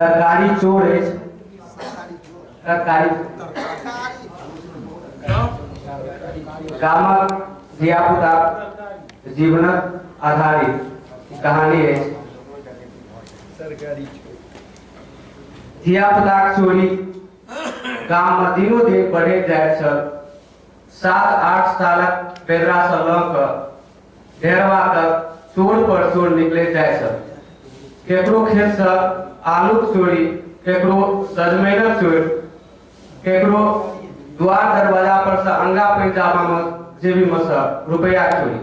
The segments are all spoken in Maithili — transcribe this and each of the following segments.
तरकारी चोर अछि। तरकारी गामक धियापुता जीवनक आधारित कहानी अछि। धियापुताक चोरी गाममे दिनो दिन बढ़ैत जाइत छल। 7-8 सालक बेदरासँ लऽ कऽ ढेरवा तक चोर पर चोर निकलैत जाइत छल। केकरो खेतसँ आलूक चोरी, केकरो सजमैनक चोरी, केकरो द्वार दरवाजा पर से अंगा पैजामा में जेबी में से रुपया चोरी।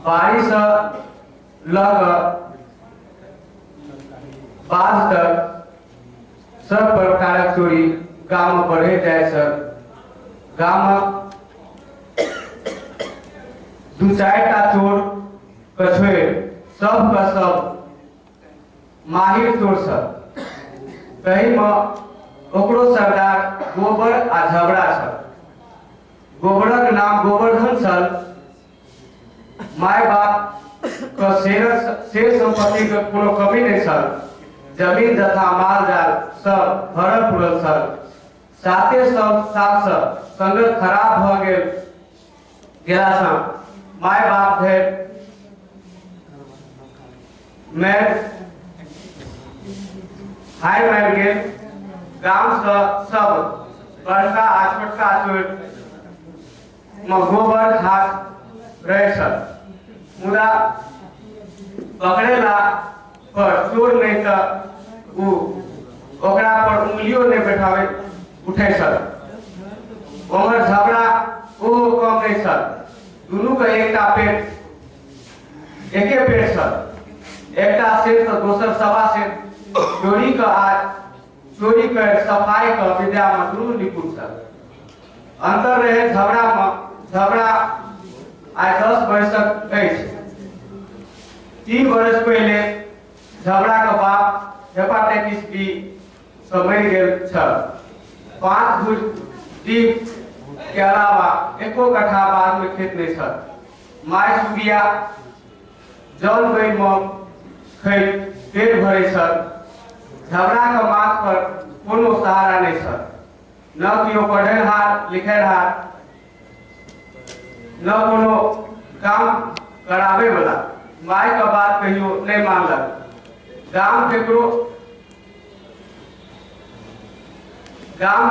बाड़ी से लऽ कऽ बाध तक सब प्रकारक चोरी गाम में बढ़ैत जाइत छल। गामक 2-4 टा चोर के छोड़ि सबके सब माहिर चोर छल। ताहिमे ओकरो सरदार गोबर आ झबरा छल। गोबरक नाम गोवर्धन छल। माय बाप के शेर संपत्ति के कोनो कमी नहि छल। जमीन जथा माल जाल सब भरल पुरल छल। साते सब सालसँ संगत खराब भऽ गेल गेलासँ माय बाप धरि मारि हारि मारि गेल। गामसँ सब बड़का आ छोटका चोर मे गोबर हाथ रहै छल, मुदा पकड़ेला पर चोर नहि तऽ ओ ओकरा पर उंगलियो नहि बैठाबै उठै छल। ओमहर झगड़ा ओहो कम नहि छल। दुनूके एकटा पेट, एके पेट छल। एकटा सेर तऽ दोसर सवा सेर। चोरी के आ चोरी कर सफाई के विद्या में दुनू निपुण छल। अंतर रहे झगड़ा में। झगड़ा आइ 10 वर्षक अछि। 3 वर्ष पहिले झगड़ा के बाप हेपाटाइटिस बी से मरि गेल छल। 5 धूर दीप के अलावा एको कट्ठा बाद में खेत नहि छल। माय सुगिया जल बैल में खैत पेट भरै छल। झगड़ा के माथ पर कोनो सहारा नहि छल। न केओ पढ़ेहार लिखेहार, न कोनो काम कराबे वाला। माय के बात कहियो नहीं मानलक। गाम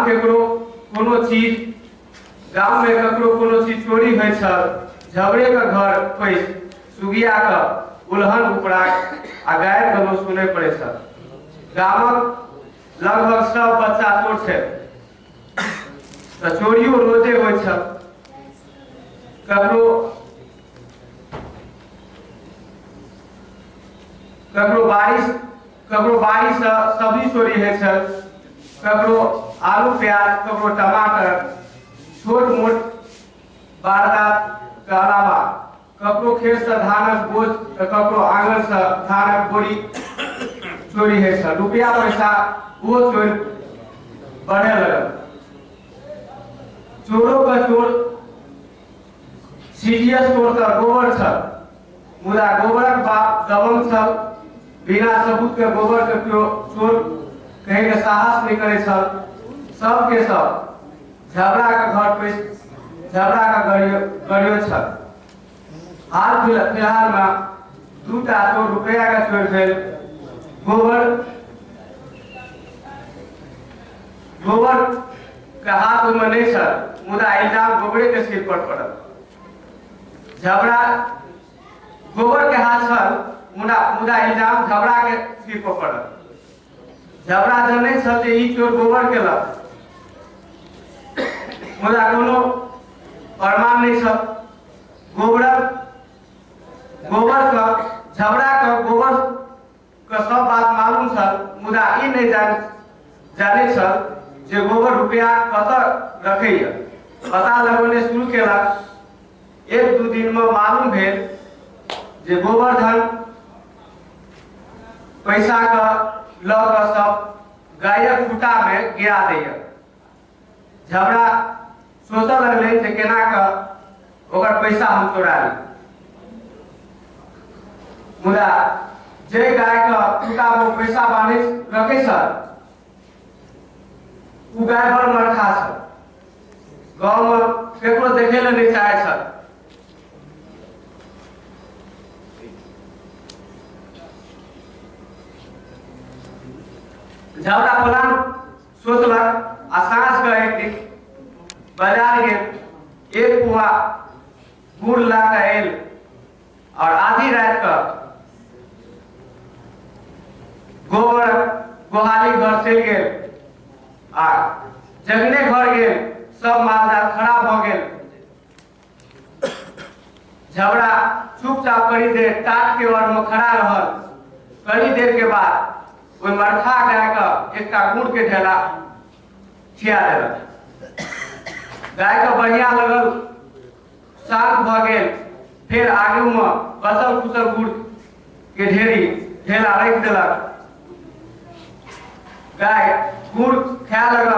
केकरो कोनो चीज गाम में ककरो कोनो चीज चोरी होइ छल, झबरे के घर पैस सुगिया के उलहन उपराग आ गायर गलो सुनै पड़ै छल। गामक लगभग सब बच्चा चोर छै तऽ चोरियो रोजे होइ छल। ककरो ककरो बारिश ककरो बाड़ीसँ सब्जी चोरी होइ छल, ककरो आलू प्याज, ककरो टमाटर। छोट मोट वारदातके अलावा ककरो खेतसँ धानक बोझ तऽ ककरो आङनसँ धानक बोरी चोरी होइ छल। रुपया पैसा ओहो चोरी बढ़े लगल। चोरो के चोर सीरियस चोर तऽ गोबर छल, मुदा गोबरक बाप दबंग छल। बिना सबूत के गोबर के केओ चोर कहे के साहस नहीं करे छल। सबके सब झगड़ा के घर पे झगड़ा के गरियो छल। हाल फिलहाल में 2टा चोर रुपया के चोर भेल। गोबर गोबर के हाथ ओहिमे नहि छल, मुदा इल्जाम गोबरे के सिर पर पड़ल। झगड़ा गोबर के हाथ छल, मुदा मुदा इल्जाम झगड़ा के सिर पर पड़ल। झगड़ा जनै छल जे ई चोर गोबर केलक, मुदा कोनो प्रमाण नहि छल। गोबरक गोबर के झगड़ा के गोबर के सब बात मालूम छल, मुदा ई नहि जानै छल जे गोबर रुपया कतऽ रखैया। पता लगौने शुरू केलक। 1-2 दिन में मालूम भेल जे गोवर्धन पैसा के लऽ कऽ सब गायक खूटा में गिरा दैया। झगड़ा सोचऽ लगलै जे केना कऽ ओकर पैसा हम चोरा ली, मुदा जे गाय के खूटा में पैसा बांधे रखे छल ओ गाय बड़ मरखा छल, गाँव में केकरो देखे ले नहीं चाहे छल। झगड़ा प्लान सोचलक आ साँझ के एक दिन बाजार गेल, एक पुआ गुड़ ला के आयल और आधी रात के गोबर गोहाली घर चलि गेल आ जखने घर गेल सब माल जाल खराब भ गेल। झगड़ा चुपचाप करी देर टाट के ओर में खड़ा रहल। कनी देर के बाद ओहि मरखा गाय के एकटा गुड़ के ढेला खिया देलक। गाय के बढ़िया लगल, शांत भ गेल। फिर आगू में बचल कुचल गुड़ के ढेरी ढेला रखि देलक। गाय गुड़ खाए लगल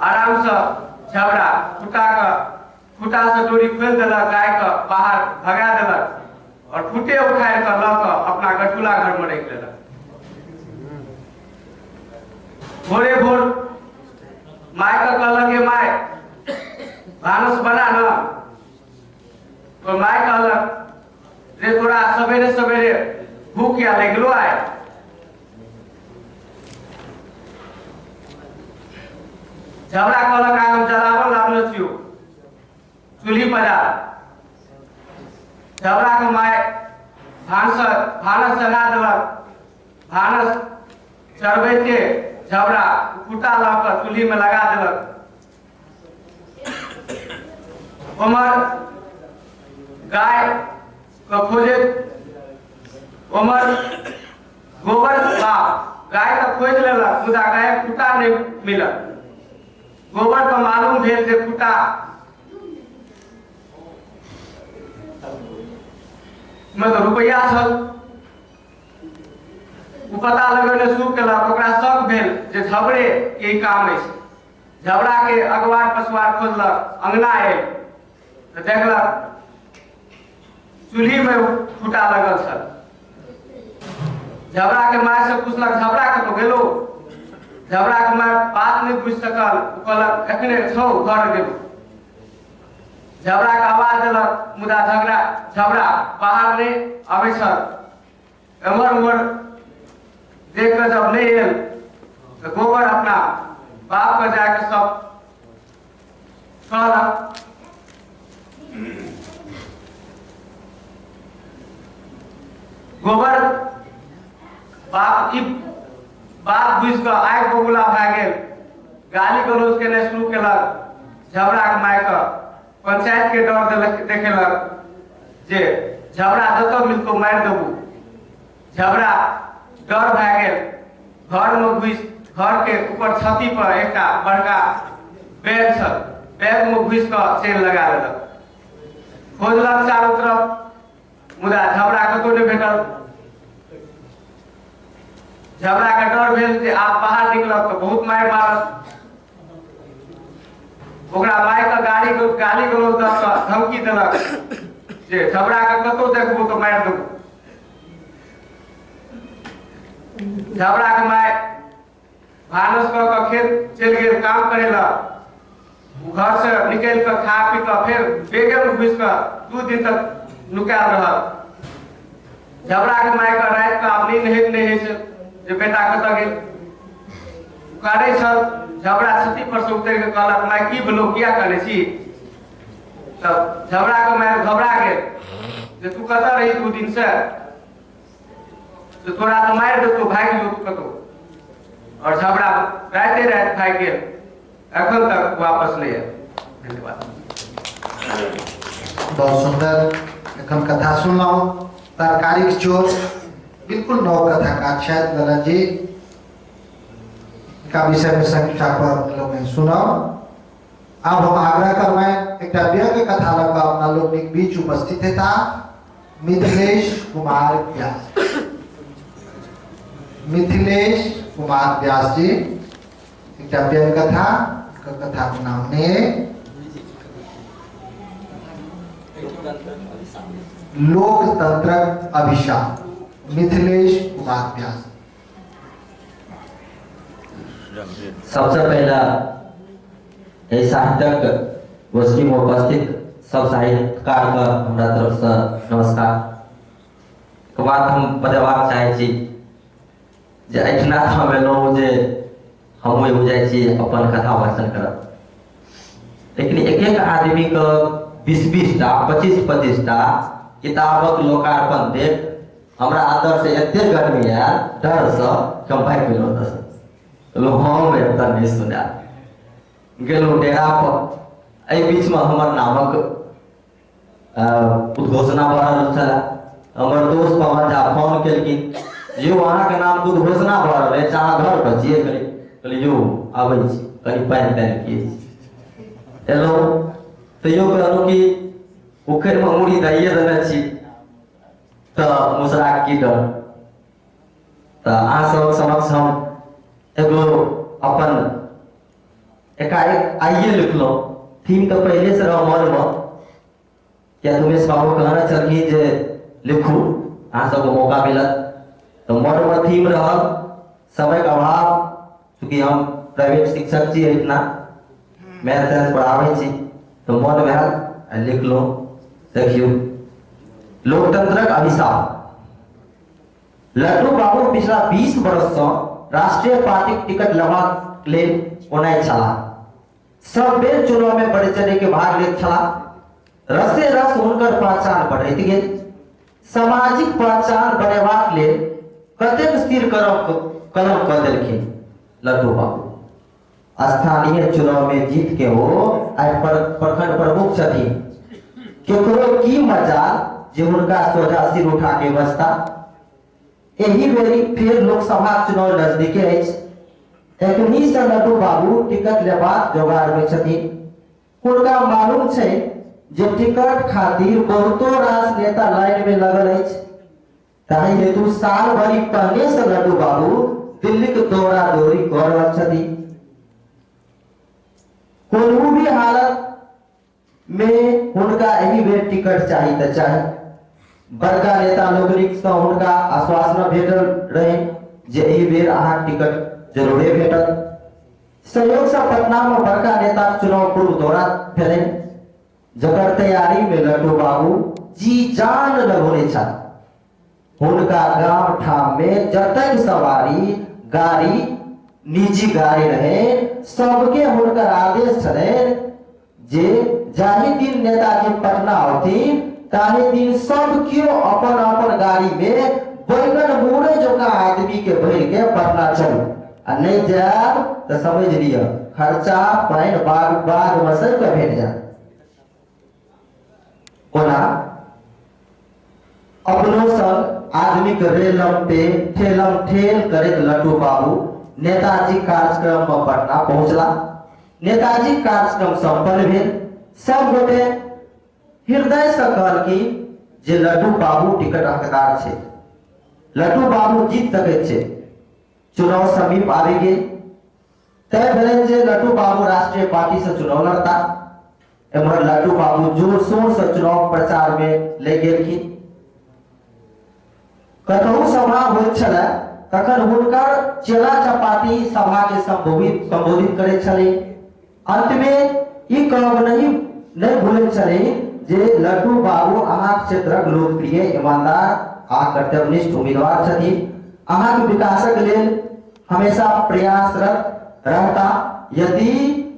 आराम से। झगड़ा खूटा से डोरी खोलि देलक, गाय के बाहर भगा देलक और खूटे उखाड़ि के लऽ के अपना गठुला घर में रखि लेलक। भोरे भोर my के कहलक, ये my भानस बना न। तो my कहलक, रे तोरा सवेरे सवेरे भूख किया लगलो आए? झगड़ा कहलक, आइ हम जलावन लाबने छियो, चूल्ही पजार। झगड़ा के my भानस भानस चढ़ा देलक। भानस चढ़बैते झगड़ा खूटा लऽ कऽ चूल्ही में लगा देलक। उमर गाय के खोजैत उमर गोबर बाप गाय के खोजि लेलक, मुदा गाय खूटा नहीं मिलल। गोबर के मालूम भेल जे खूटा में तो रुपया छल। ओ पता लगेने शुरू केलक। ओकरा शक भेल जे झबरे के ई काम अछि। झबरा के अगवार पछुआर खोजलक, अंगना आयल तऽ देखलक चूल्ही में खूटा लगल छल। झबरा के my से पुछलक, झबरा कतौ गेलो? झबरा के my बात नहीं बुझि सकल। ओ कहलक, एखने छौ, घर गेलो। झबरा के आवाज देलक, मुदा झबरा बाहर नहीं आबै छल। एम्हर उम्हर देख कऽ जब नहीं आयल तऽ गोबर अपना बाप के जाके सब कहलक। गोबर बाप ई बात बुझि कऽ आगि बबूला भए गेल, गाली गलौज केनाइ शुरू केलक। झबरा के my के पंचायत के डर देलक, देखेलक जे झबरा जतऽ मिलतौ मारि देबू। झबरा डर भए गेल, घर में घुसि घर के ऊपर छती पर एकटा बड़का बैग छल, बैग में घुसि कऽ चेन लगा लेलक। खोजलक चारू तरफ, मुदा झबरा कतौ नहि भेटल। झबरा के डर भेल जे आब बाहर निकलब तऽ बहुत मारि मारत। ओकरा my के गाली गलौज दऽ कऽ धमकी देलक जे झबरा के कतौ देखबो तऽ मारि देबो। झबरा के my भानस कऽ कऽ खेत चलि गेल काम करे लए। ओ घर से निकलि कऽ खा पी कऽ फेर बेगे में घुसि कऽ 2 दिन तक नुकायल रहल। झबरा के my के राति कऽ आब नींद होइत नहि होइ छै जे बेटा कतऽ गेल। कानै छल। झबरा छती पर से उतरि कऽ कहलक, my की भेलौ, किया कानै छी? तब झबरा के my घबरा गेल जे तू कतऽ रही 2 दिन से, से तोरा तऽ मारि देतौ, भागि जो तू कतौ। और झबरा राते राति भागि गेल, एखन तक वापस नहीं आयल। धन्यवाद। बहुत सुंदर एखन कथा सुनलहुँ। तरकारीक चोर बिल्कुल नव कथाकार छथि ललन जी। का विषय में समीक्षा पर लोग सुनाओ। अब हम आग्रह करबै एकटा व्यंग्य कथा लऽ कऽ अपना लोकनिक बीच उपस्थित हेता मिथिलेश कुमार व्यास। मिथिलेश कुमार व्यास जी एकटा व्यंग्य कथा, कथा के नाम ने लोकतंत्रक अभिशाप। मिथिलेश कुमार व्यास। सबसे पहला एहि साहित्यक गोष्ठी में उपस्थित सब साहित्यकार के हमरा तरफ से नमस्कार। एक बात हम बतेबाक चाहै छी जे एहिठिना हम एलहुँ जे हमहूँ एगो जाइ छी अपन कथा वाचन करब, लेकिन एक एक आदमी के 20-20 टा 25-25 टा किताबक लोकार्पण देख हमरा अंदर से एते गर्मी आयल डरसँ कि हम भागि गेलहुँ ओतऽसँ। कहलहुँ हम एतऽ नहि सुनायब, गेलहुँ डेरा पर। एहि बीचमे हमर नामक उद्घोषणा भऽ रहल छलै। हमर दोस्त पवन झा फोन केलखिन, यौ अहाँके नामके उद्घोषणा भऽ रहल अछि, अहाँ घर पर छियै? कहलियै यौ आबै छी, कनि पानि तानि पियै छी। एलहुँ तैयो कहलहुँ कि पोखरिमे मुड़ी दैये देने छी तऽ मुसराके की डर। तऽ अहाँ सबक समक्ष हम एगो अपन एकाएक आइए लिखलहुँ। थीम तऽ पहिलेसँ रहऽ मनमे, किया तऽ उमेश बाबू कहने छलखिन जे लिखू, अहाँ सबके मौका मिलत। तऽ मनमे थीम रहल, समयके अभाव, चूँकि हम प्राइवेट शिक्षक छी, एहिठिना मैथ साइंस पढ़ाबै छी, तऽ मन भेल आ लिखलहुँ। देखियौ, लोकतंत्रक अभिशाप। लड्डू बाबू पिछला 20 वर्षसँ राष्ट्रीय पार्टीक टिकट लेबाक लेल ओनाइ छलाह। सब बेर चुनाव में बढ़ि चढ़ि के भाग लैत छलाह। रसे रस हुनकर पहचान बढ़ैत गेल। सामाजिक पहचान बनेबाक लेल कतेक स्थिर कलम कऽ देलखिन लड्डू बाबू। स्थानीय चुनाव में जीत के ओ आइ प्रखंड प्रमुख छथिन। केकरो की मजाल जे हुनका सोझा सिर उठा के बजता। एहि बेरी फेर लोकसभा चुनाव नजदीके अछि। एखनहि से लड्डू बाबू टिकट लेबाक जोगाड़ में छथिन। हुनका मालूम छै जे टिकट खातिर बहुतो रास नेता लाइन में लगल अछि। ताहि हेतु साल भरि पहिने से लड्डू बाबू दिल्लीक दौरा दौरी कऽ रहल छथि। कोनो भी हालत में हुनका एहि बेर टिकट चाही तऽ चाही। बड़का नेता लोकनिक सँ हुनका आश्वासन भेटल रहनि जे एहि बेर अहाँक टिकट जरूरे भेटत। सहयोग सँ पटना में बड़का नेताक चुनाव पूर्व दौरा भेलनि, जकर तैयारी में लड्डू बाबू जी जान लगौने छल। हुनका गाम ठाम में जतेक सवारी गाड़ी निजी गाड़ी रहे, सबके हुनकर आदेश छलनि जे जाहि दिन नेताजी पटना औथिन ताहि दिन सब केओ अपन अपन गाड़ी में बैगन मुड़े जकाँ आदमी के भरि के पटना चलू, आ नहीं जायब तऽ समझ लिअ खर्चा पानि बाग बाग में सबके भेट जायत। ओना अपनो संग आदमीक रेलम पे ठेलम ठेल करैत लड्डू बाबू नेताजी कार्यक्रम में पटना पहुंचला। नेताजी कार्यक्रम संपन्न भेल। सब गोटे हृदय से कहलखिन जे लड्डू बाबू टिकट हकदार छै, लड्डू बाबू जीत सकैत छै। चुनाव समीप आबि गेल। तय भेलनि जे लड्डू बाबू राष्ट्रीय पार्टी से चुनाव लड़ता। एम्हर लड्डू बाबू जोर शोर से चुनाव प्रचार में ले गेलखिन। कतहु सभा होइत छलै तखन हुनकर चेला चपाटी सभा के संबोधित करैत छलै। अंत में ई कहब नहीं भूलैत छलै जे लड्डू बाबू अहाँक क्षेत्रक लोकप्रिय, ईमानदार आ कर्तव्यनिष्ठ उम्मीदवार छथिन। अहाँक विकासक लेल हमेशा प्रयासरत रहता। यदि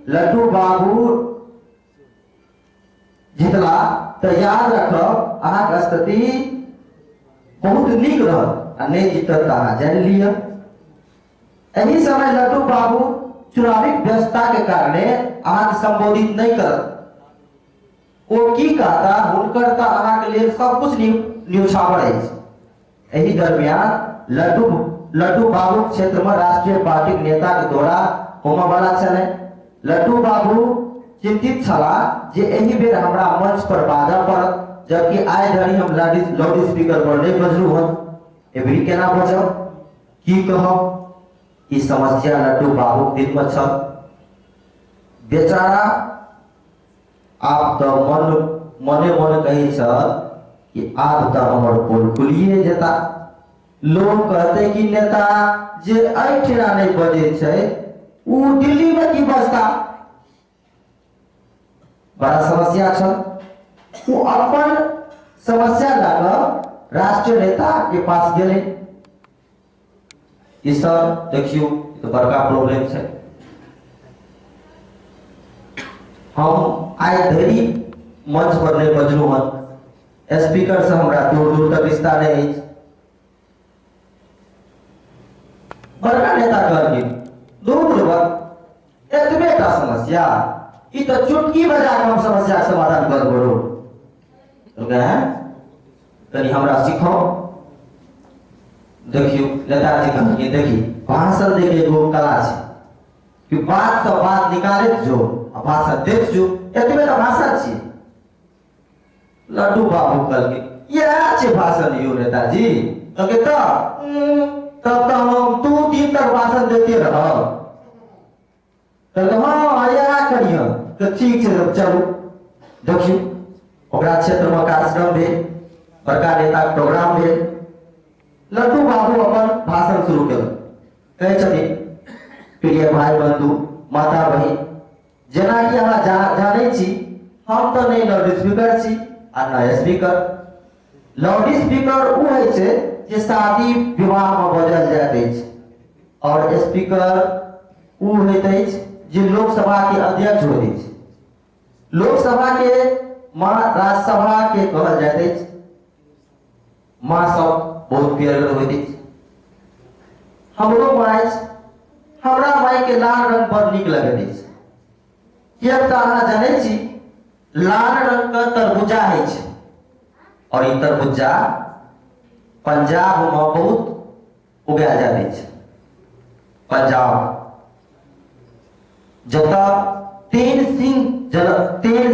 लड्डू बाबू जीतला तऽ याद रखब अहाँक स्थिति बहुत नीक रहत, आ नहीं जीतत तऽ अहाँ जानि लिअ। एहि समय लड्डू बाबू चुनावी व्यस्तता के कारणे अहाँके संबोधित नहीं करत। ओ की कहता, हुनकर तऽ अहाँके लेल सब कुछ न्योछावर अछि। एहि दरमियान लड्डू बाबू क्षेत्र में राष्ट्रीय पार्टी के नेता के दौरा होमय वाला छलै। लड्डू बाबू चिंतित छला जे एहि बेर हमरा मंच पर बाजऽ पड़त, जबकि आइ धरि हम लाउड स्पीकर पर नहीं बजलहुँ हन। एबरी केना बजब, की कहब? ई समस्या लड्डू बाबू के दिल में छल। बेचारा आब तऽ मने मन कहै छल कि आब तऽ हमर पोल खुलिए जेता। लोग कहते कि नेता जे एहिठिना नहि बजै छै ओ दिल्ली में की बजता। बड़ा समस्या छल। ओ अपन समस्या लऽ कऽ राष्ट्रीय नेता के पास गेलै, ई सर देखियौ ई तऽ बड़का प्रॉब्लम छै, हम आइ धरि मंच पर नहि बजलहुँ हन, स्पीकर से हमरा दूर दूर तक रिश्ता नहि अछि। बड़का नेता कहलखिन दूर बुड़बक एतबे टा समस्या, ई तऽ चुटकी बजा कऽ हम समस्याके समाधान कर देबो। कहलकै हैं कनि हमरा सिखाउ। देखियौ नेताजी कहलखिन देखी भाषण दैके एगो कला छै कि बात से बात निकालैत जो आ भाषण दैत जो, एतबे तऽ भाषण छी। लड्डू बाबू कहलखिन इएह छै भाषण यौ नेताजी। कहलकै तऽ तब तऽ हम 2 दिन तक भाषण देते रहब। कहलकै हँ इएह करियह। तऽ ठीक छै तब चलू। देखियौ ओकरा क्षेत्रमे कार्यक्रम भेल, बड़का नेताके प्रोग्राम भेल। लड्डू बाबू अपन भाषण शुरू केलक। कहै छथिन प्रिय भाई बंधु माता बहिन, जेनाकि अहाँ जानै छी हम तऽ नहि लाउड स्पीकर छी आ न स्पीकर। लाउड स्पीकर ओ होइ छै जे शादी विवाहमे बजल जाइत अछि, और स्पीकर ओ होइत अछि जे लोकसभा के अध्यक्ष होइत अछि। लोकसभा के माँ राज्यसभा के कहल जाइत अछि। माँ सब बहुत प्यारगर होइत अछि। हमरो माँ अछि, हमरा माय के लाल रंग बड़ नीक लगैत अछि, किएक तऽ अहाँ जनै छी लाल रंग के तरबूजा होइ छै, और ई तरबूजा पंजाब में बहुत उगायल जाइत अछि। पंजाब जतऽ तेन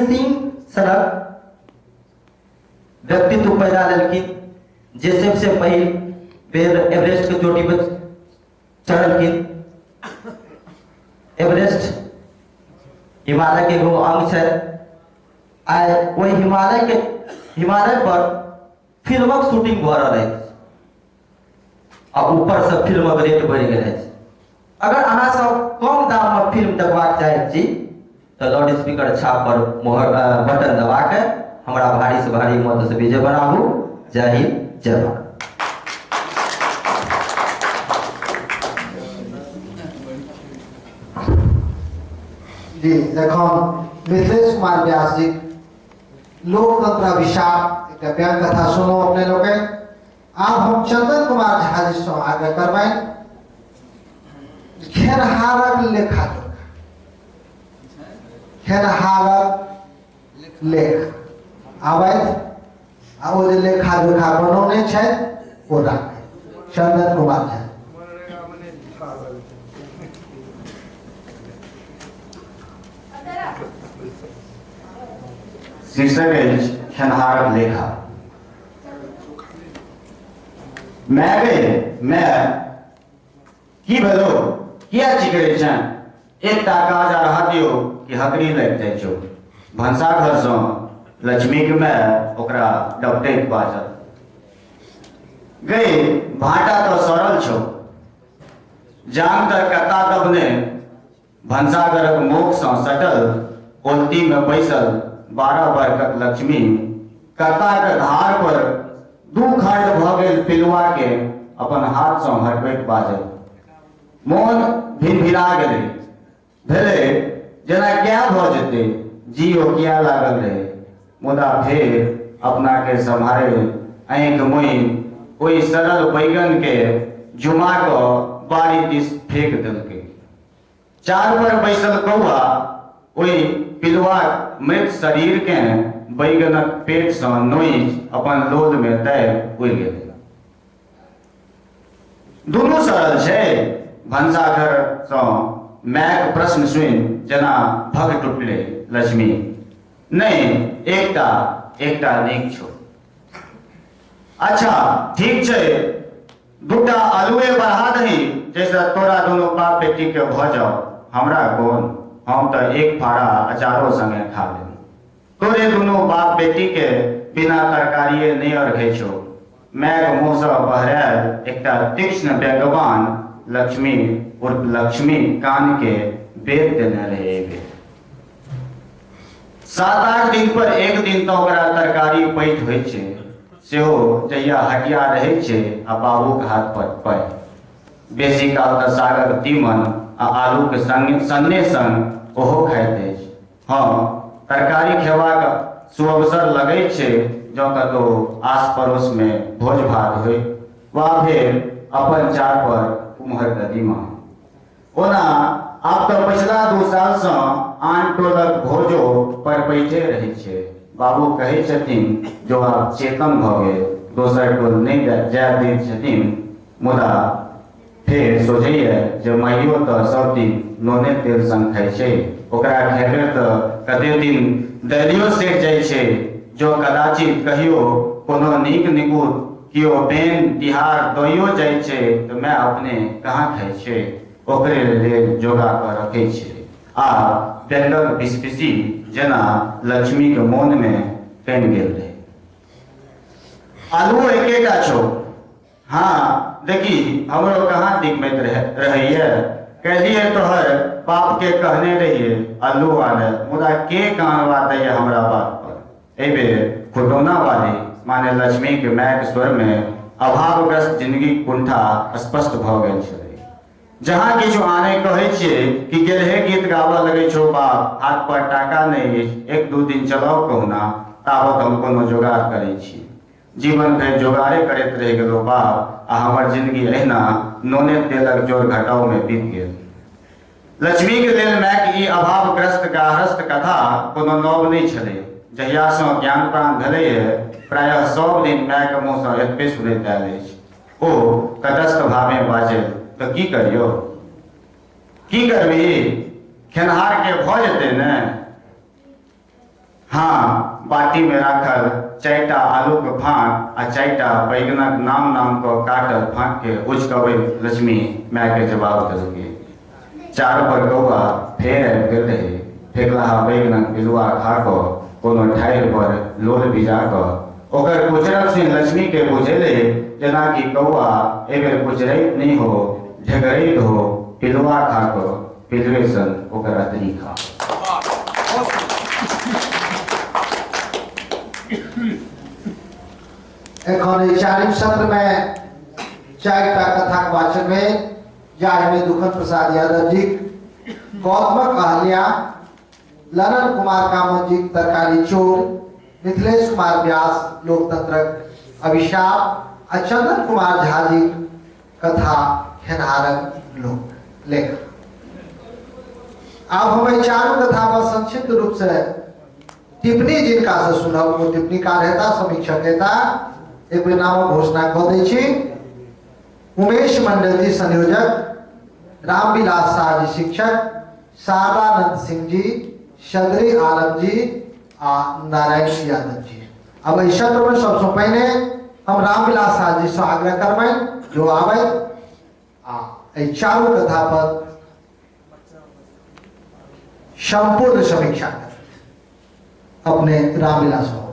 सिंह सनक व्यक्तित्व पैदा लेलखिन, जे सबसे पहिल बेर एवरेस्ट के चोटी पर चढ़लखिन। एवरेस्ट हिमालय के एगो अंग छै। आइ ओहि हिमालय पर फिल्मक शूटिंग भऽ रहल अछि आ ऊपर से फिल्मक रेट बढ़ि गेल अछि। अगर अहाँ सब कम दाम में फिल्म देखबाक चाहैत छी तऽ लाउड स्पीकर छाप पर मोहर बटन दबा के हमरा भारी से भारी मत से विजय बनाबू। जय हिंद, जय भारत। जी एखन मिथिलेश कुमार व्यास जी लोकतंत्र अभिशाप एक व्यंग कथा सुनो अपने लोग। आब हम चंदन कुमार झा जी से आग्रह करबनि खेनहारक लेखा जोखा, खेनहारक लेख आबथि आ ओ जे लेखा जोखा बनौने छथि ओ राखथि। चंदन कुमार झा। शीर्षक अछि खेनहारक लेखा। मैं गे मैं की भेलो, किया चिकरे छें? एकटा काज आ रहा दियो कि हकरी लागि जाइ छौ। भनसाघरसँ लक्ष्मीके माय ओकरा डपटैत बाजल, गई भाटा तऽ सड़ल छौ, जान तऽ कत्ता दबने भनसाघरक मोखसँ सटल ओलतीमे बैसल 12 बरखक लक्ष्मी कत्ताक धार पर 2 खंड भऽ गेल पिलुआके अपन हाथसँ हटबैत बाजल। मोन भिनभिना गेलै, भेलै जेना क्या भऽ जेतै, जियो किया लागल रहै। मुदा फेर अपनाके सम्हारे आँखि मुनि ओहि सड़ल बैगनके जुमा कऽ बाड़ी दिस फेंक देलकै। चार पर बैसल कौआ ओहि पिलुआक मृत शरीरकेँ बैगनक पेटसँ नोचि अपन लोलमे दाबि उड़ि गेलै। दुनू सड़ल छै। भनसाघरसँ मायक प्रश्न सुनि जेना भग टुटलै लक्ष्मी। नहि, एकटा एकटा नीक छौ। अच्छा ठीक छै, 2टा आलुए बढ़ा दही जैसे तोरा दुनू बाप बेटी के भऽ जाओ। हमरा कोन, हम तऽ एक फाड़ा अचारो संगे खा लेब। तोरे दुनू बाप बेटी के बिना तरकारिए नहि अर्घै छौ। मायक मुँहसँ बहरायल एकटा तीक्ष्ण व्यंग्यवान लक्ष्मी उर्फ लक्ष्मी कानके बेद देने रहै एहि बेर। 7-8 दिन पर एक दिन तऽ ओकरा तरकारी पैठ होइ छै, सेहो जहिया हटिया रहै छै आ बाबूक हाथ पर पाइ। बेसी काल तऽ सागक तीमन आ आलूक संग सन्ने संग ओहो खाइत अछि। हँ, तरकारी खेबाक सुअवसर लगै छै जँ कतहु आस पड़ोसमे भोज भात होइ वा फेर अपन चार पर कुम्हर कदीमा। ओना आब तऽ पछिला 2 सालसँ आन टोलक भोजो पर बैठे रहै छै। बाबू कहै छथिन जो आब चेतन भऽ गेल, दोसर टोल नहि जाय दैत छथिन। मुदा फेर सोचैए जे माइयो तऽ सब दिन नोने तेल संग खाइ छै, ओकरा खेबे तऽ कते दिन दालियो सठि जाइ छै। जँ कदाचित कहियो कोनो नीक निकुत केओ बेन तिहार दइयो जाइ छै तऽ माय अपने कहाँ खाइ छै, ओकरे लेल जोगा कऽ रखै छै। आ व्यंगक बिसबिसी जेना लक्ष्मीक मोनमे कमि गेल रहै। आलूओ एकेटा छौ। हाँ देखी हमरो कहाँ दिगमैत रहैए। कहलिए तोहर बाप के कहने रहिए अल्लू आने, मुदा के कानवा दैए हमरा बात पर। एहि बेर खुटौना वाली माने लक्ष्मी के मायक स्वर में अभावग्रस्त जिंदगी कुंठा स्पष्ट भऽ गेल छलै। जहाँ किछु आने कहै छियै कि गेलहे गीत गाबऽ लगै छौ बाप, हाथ पर टाका नहि अछि, 1-2 दिन चलाउ कहुना, ताबत हम कोनो जोगाड़ करै छी। जीवन भरि जोगाड़े करैत रहि गेलहुँ बाप, आ हमर जिंदगी एहिना नोने तेलक जोर घटाव में बीत गेल। लक्ष्मीक लेल मायक ई अभावग्रस्त गार्हस्थ कथा कोनो नव नहि छलै। जहियासँ ज्ञान प्राण भेलैए प्रायः सब दिन मायक मुँहसँ एतबे सुनैत आयल अछि। ओ तटस्थ भावे बाजल, तऽ की करियौ? की करबही? खेनहार के भऽ जेतै ने? हाँ, बाटीमे राखल 4टा आलूक फाँक आ 4टा बैगनक नाम नाम कऽ काटल फाँकके उचकबैत लक्ष्मी मायके जवाब देलकै। चार पर कौआ फेर आबि गेल रहै। फेकलाहा बैगनक बिलुआ खा कऽ कोनो ठाढ़ि पर लोल भिजा कऽ ओकर कुचरब सुनि लक्ष्मीके बुझेलै जेना कि कौआ एहिबेर कुचरैत नहि हो, ढेकरैत हो, पिलुआ खा कऽ पिलुए सन ओकर अतरी खा। एखन एहि चारिम सत्र में 4टा कथाक वाचन भेल, जाहिमे दुखन प्रसाद यादव जी गौतमक अहल्या, ललन कुमार कामत जी तरकारी चोर, मिथिलेश कुमार व्यास लोकतंत्रक अभिशाप आ चंदन कुमार झा जी कथा खेनहारक लोक लेख। आब हम एहि चारू कथा पर संक्षिप्त रूप से टिप्पणी जिनका से सुनब ओ टिप्पणीकार हेता, समीक्षक हेता। एक बेर नामक घोषणा कऽ दै छी। उमेश मंडल जी संयोजक, रामविलास शाह जी शिक्षक, शारदानंद सिंह जी, सदरी आलम जी आ नारायण यादव जी। अब एहि सत्र में सबसे पहिने हम रामविलास शाह जी से आग्रह करबनि जो आबथि आ एहि चारू कथा पर संपूर्ण समीक्षा करथि। अपने रामविलास बाबू।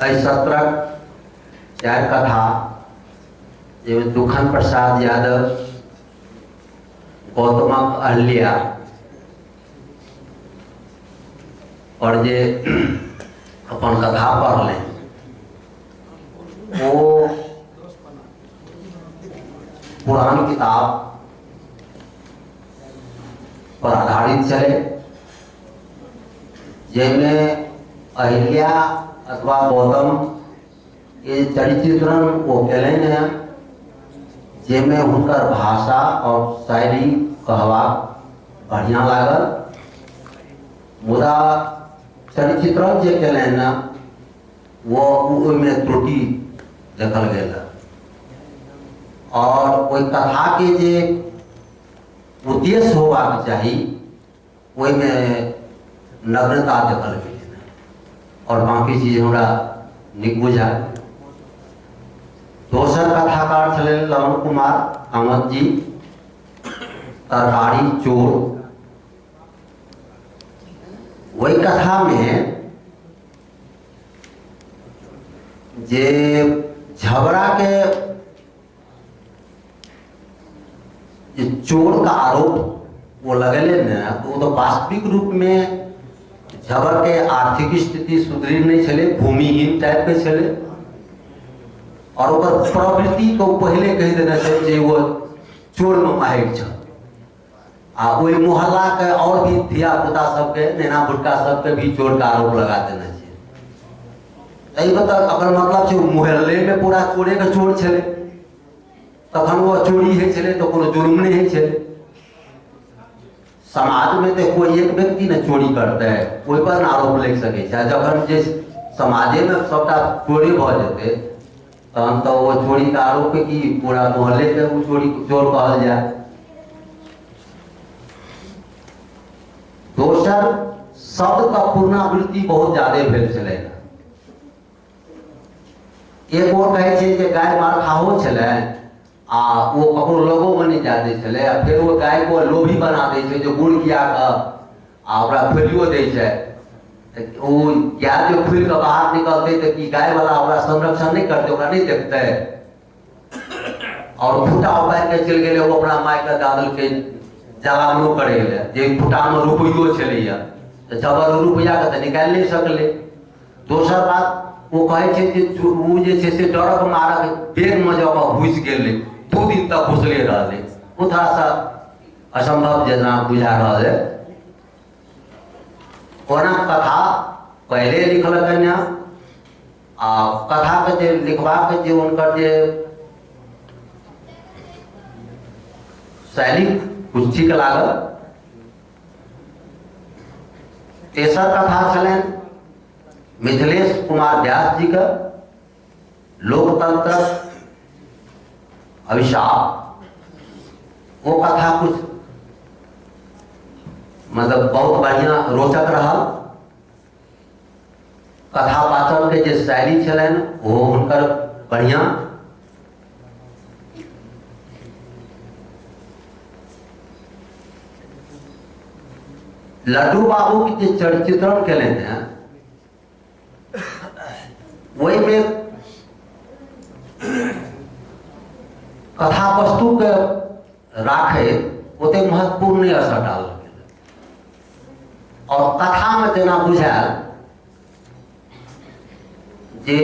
एहि सत्रक 4 कथा जाहिमे दुखन प्रसाद यादव गौतमक अहल्या और जे अपन कथा पढ़लनि ओ पुरान किताब पर आधारित छलै, जाहिमे अहिल्या अथवा गौतम के चरित्रण ओ केलनि हेँ, जाहिमे हुनकर भाषा और शायरी कहबाक बढ़िआँ लागल। मुदा चरित्रण जे केलनि हेँ वो ओहिमे त्रुटि देखल गेल हँ। और ओहि कथाके जे उद्देश्य होबाक चाही ओहिमे नग्नता देखल गेल और बाकी चीज हमरा नीक बुझायल। दोसर कथाकार छलनि ललन कुमार कामत जी, तरकारी चोर। ओहि कथामे जे झगड़ाके जे चोर का आरोप वो लगेले ने, वो तो वास्तविक रूप में झगड़ के आर्थिक स्थिति सुदृढ़ नहीं छलै, भूमिहीन टाइप के छलै, और ओकर प्रवृत्ति को पहले कहि देने छै जे वो चोर में माहिर छल। आ ओहि मोहल्ला के और भी धिया पुता सबके, नेना भुटका सबके भी चोर का आरोप लगा देने छै। एहिमे तऽ एकर मतलब छै मोहल्ले में पूरा चोरे के चोर छलै, तखन वो चोरी होइ छलै तऽ कोनो जुर्म नहि होइ छलै। समाज में तो कोई एक व्यक्ति ने चोरी करतै, ओहि पर ने आरोप लागि सकै छै। आ जखन जे समाजे में सबटा चोरी भऽ जेतै तहन तऽ ओ चोरी के आरोप की पूरा मोहल्ले के ओ चोरी चोर कहल जाय। दोसर शब्द का पुनरावृत्ति बहुत ज्यादा भेल छलै। एक और कहै छै जे गाय मार खाहो छलै आ ओ ककरो लगोमे नहि जाय दै छलै, आ फेर ओ गायके लोभी बना दै छै जे गुड़ खिया कऽ आ ओकरा खोलियो दै छै। ओ गाय जे खुलि कऽ बाहर निकलतै तऽ की गायवला ओकरा संरक्षण नहि करतै, ओकरा नहि देखतै? और फुटा उपारि कऽ चलि गेलै, ओ अपना मायके दऽ देलकै जलावनो करै लए, जे फुटामे रुपैयो छलैया, तऽ जबर ओ रुपैआके तऽ निकालि नहि सकलै। दोसर बात ओ कहै छै जे ओ जे छै से डरक मारक बेगमे जऽ कऽ घुसि गेलै, 2 दिन तक घुसले रहलै। ओ थोड़ा सा असम्भव जेना बुझा रहल है। ओना कथा पहिले लिखलकनि हँ, आ कथाके जे लिखबाक जे हुनकर जे शैली कुछ ठीक लागल। तेसर कथा छलनि मिथिलेश कुमार व्यास जी के लोकतंत्र अभिशाप। वो कथा कुछ मतलब बहुत बढ़िया रोचक रहल। कथा वाचन के जे शैली छलनि वो हुनकर बढ़िया। लड्डू बाबू के जे चरित्रण केलनि हैं ओहिमे कथा वस्तु के राखैत ओतेक महत्वपूर्ण नहि असर डालल गेल। और कथा में जेना बुझायल जे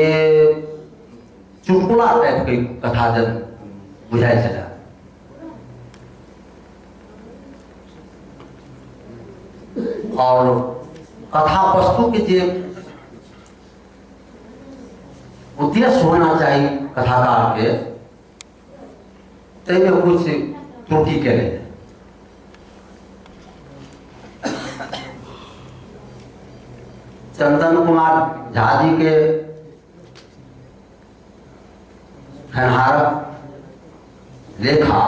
चुटकुला टाइप के कथा जन बुझाइ छलै। और कथा वस्तु के जे उद्देश्य होना चाहिए कथाकार के, ताहिमे कुछ त्रुटि केने। चंदन कुमार झा जी के फेनहारक लेखा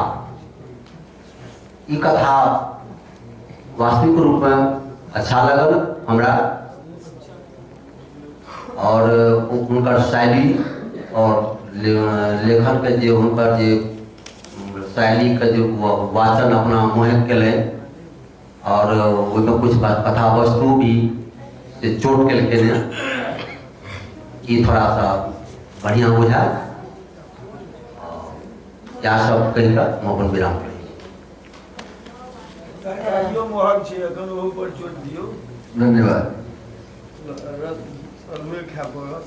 ई कथा वास्तविक रूप में अच्छा लगल हमरा, और हुनकर शैली और लेखन के जे हुनकर जे शैली के जे वाचन अपना मोहित केलनि, और ओहिमे कुछ कथा वस्तु भी से चोट केलखिन हँ, ई थोड़ा सा बढ़िया बुझायल। इएह सब कहि कऽ हम अपन विराम करै छी। तरकारियो महग छै एखन, ओहू पर चोट दियौ। धन्यवाद। अल्लुए खाय पड़त,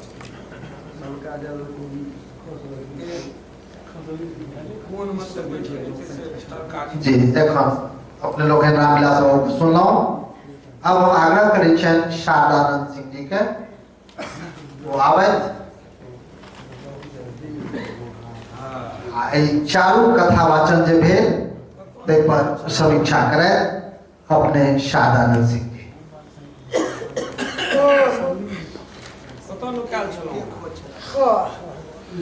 नवका जादू कोबी कोन मतलब छै। जी एखन अपने लोग रामविलास बाबू सुनलहुँ। अब हम आग्रह करै छियनि शारदानंद सिंह जी के, ओ आबथि आ एहि चारू कथा वाचन जे भेल ताहि पर समीक्षा करैत अपने शारदानंद सिंह जी। कतऽ नुकायल छलहुँ?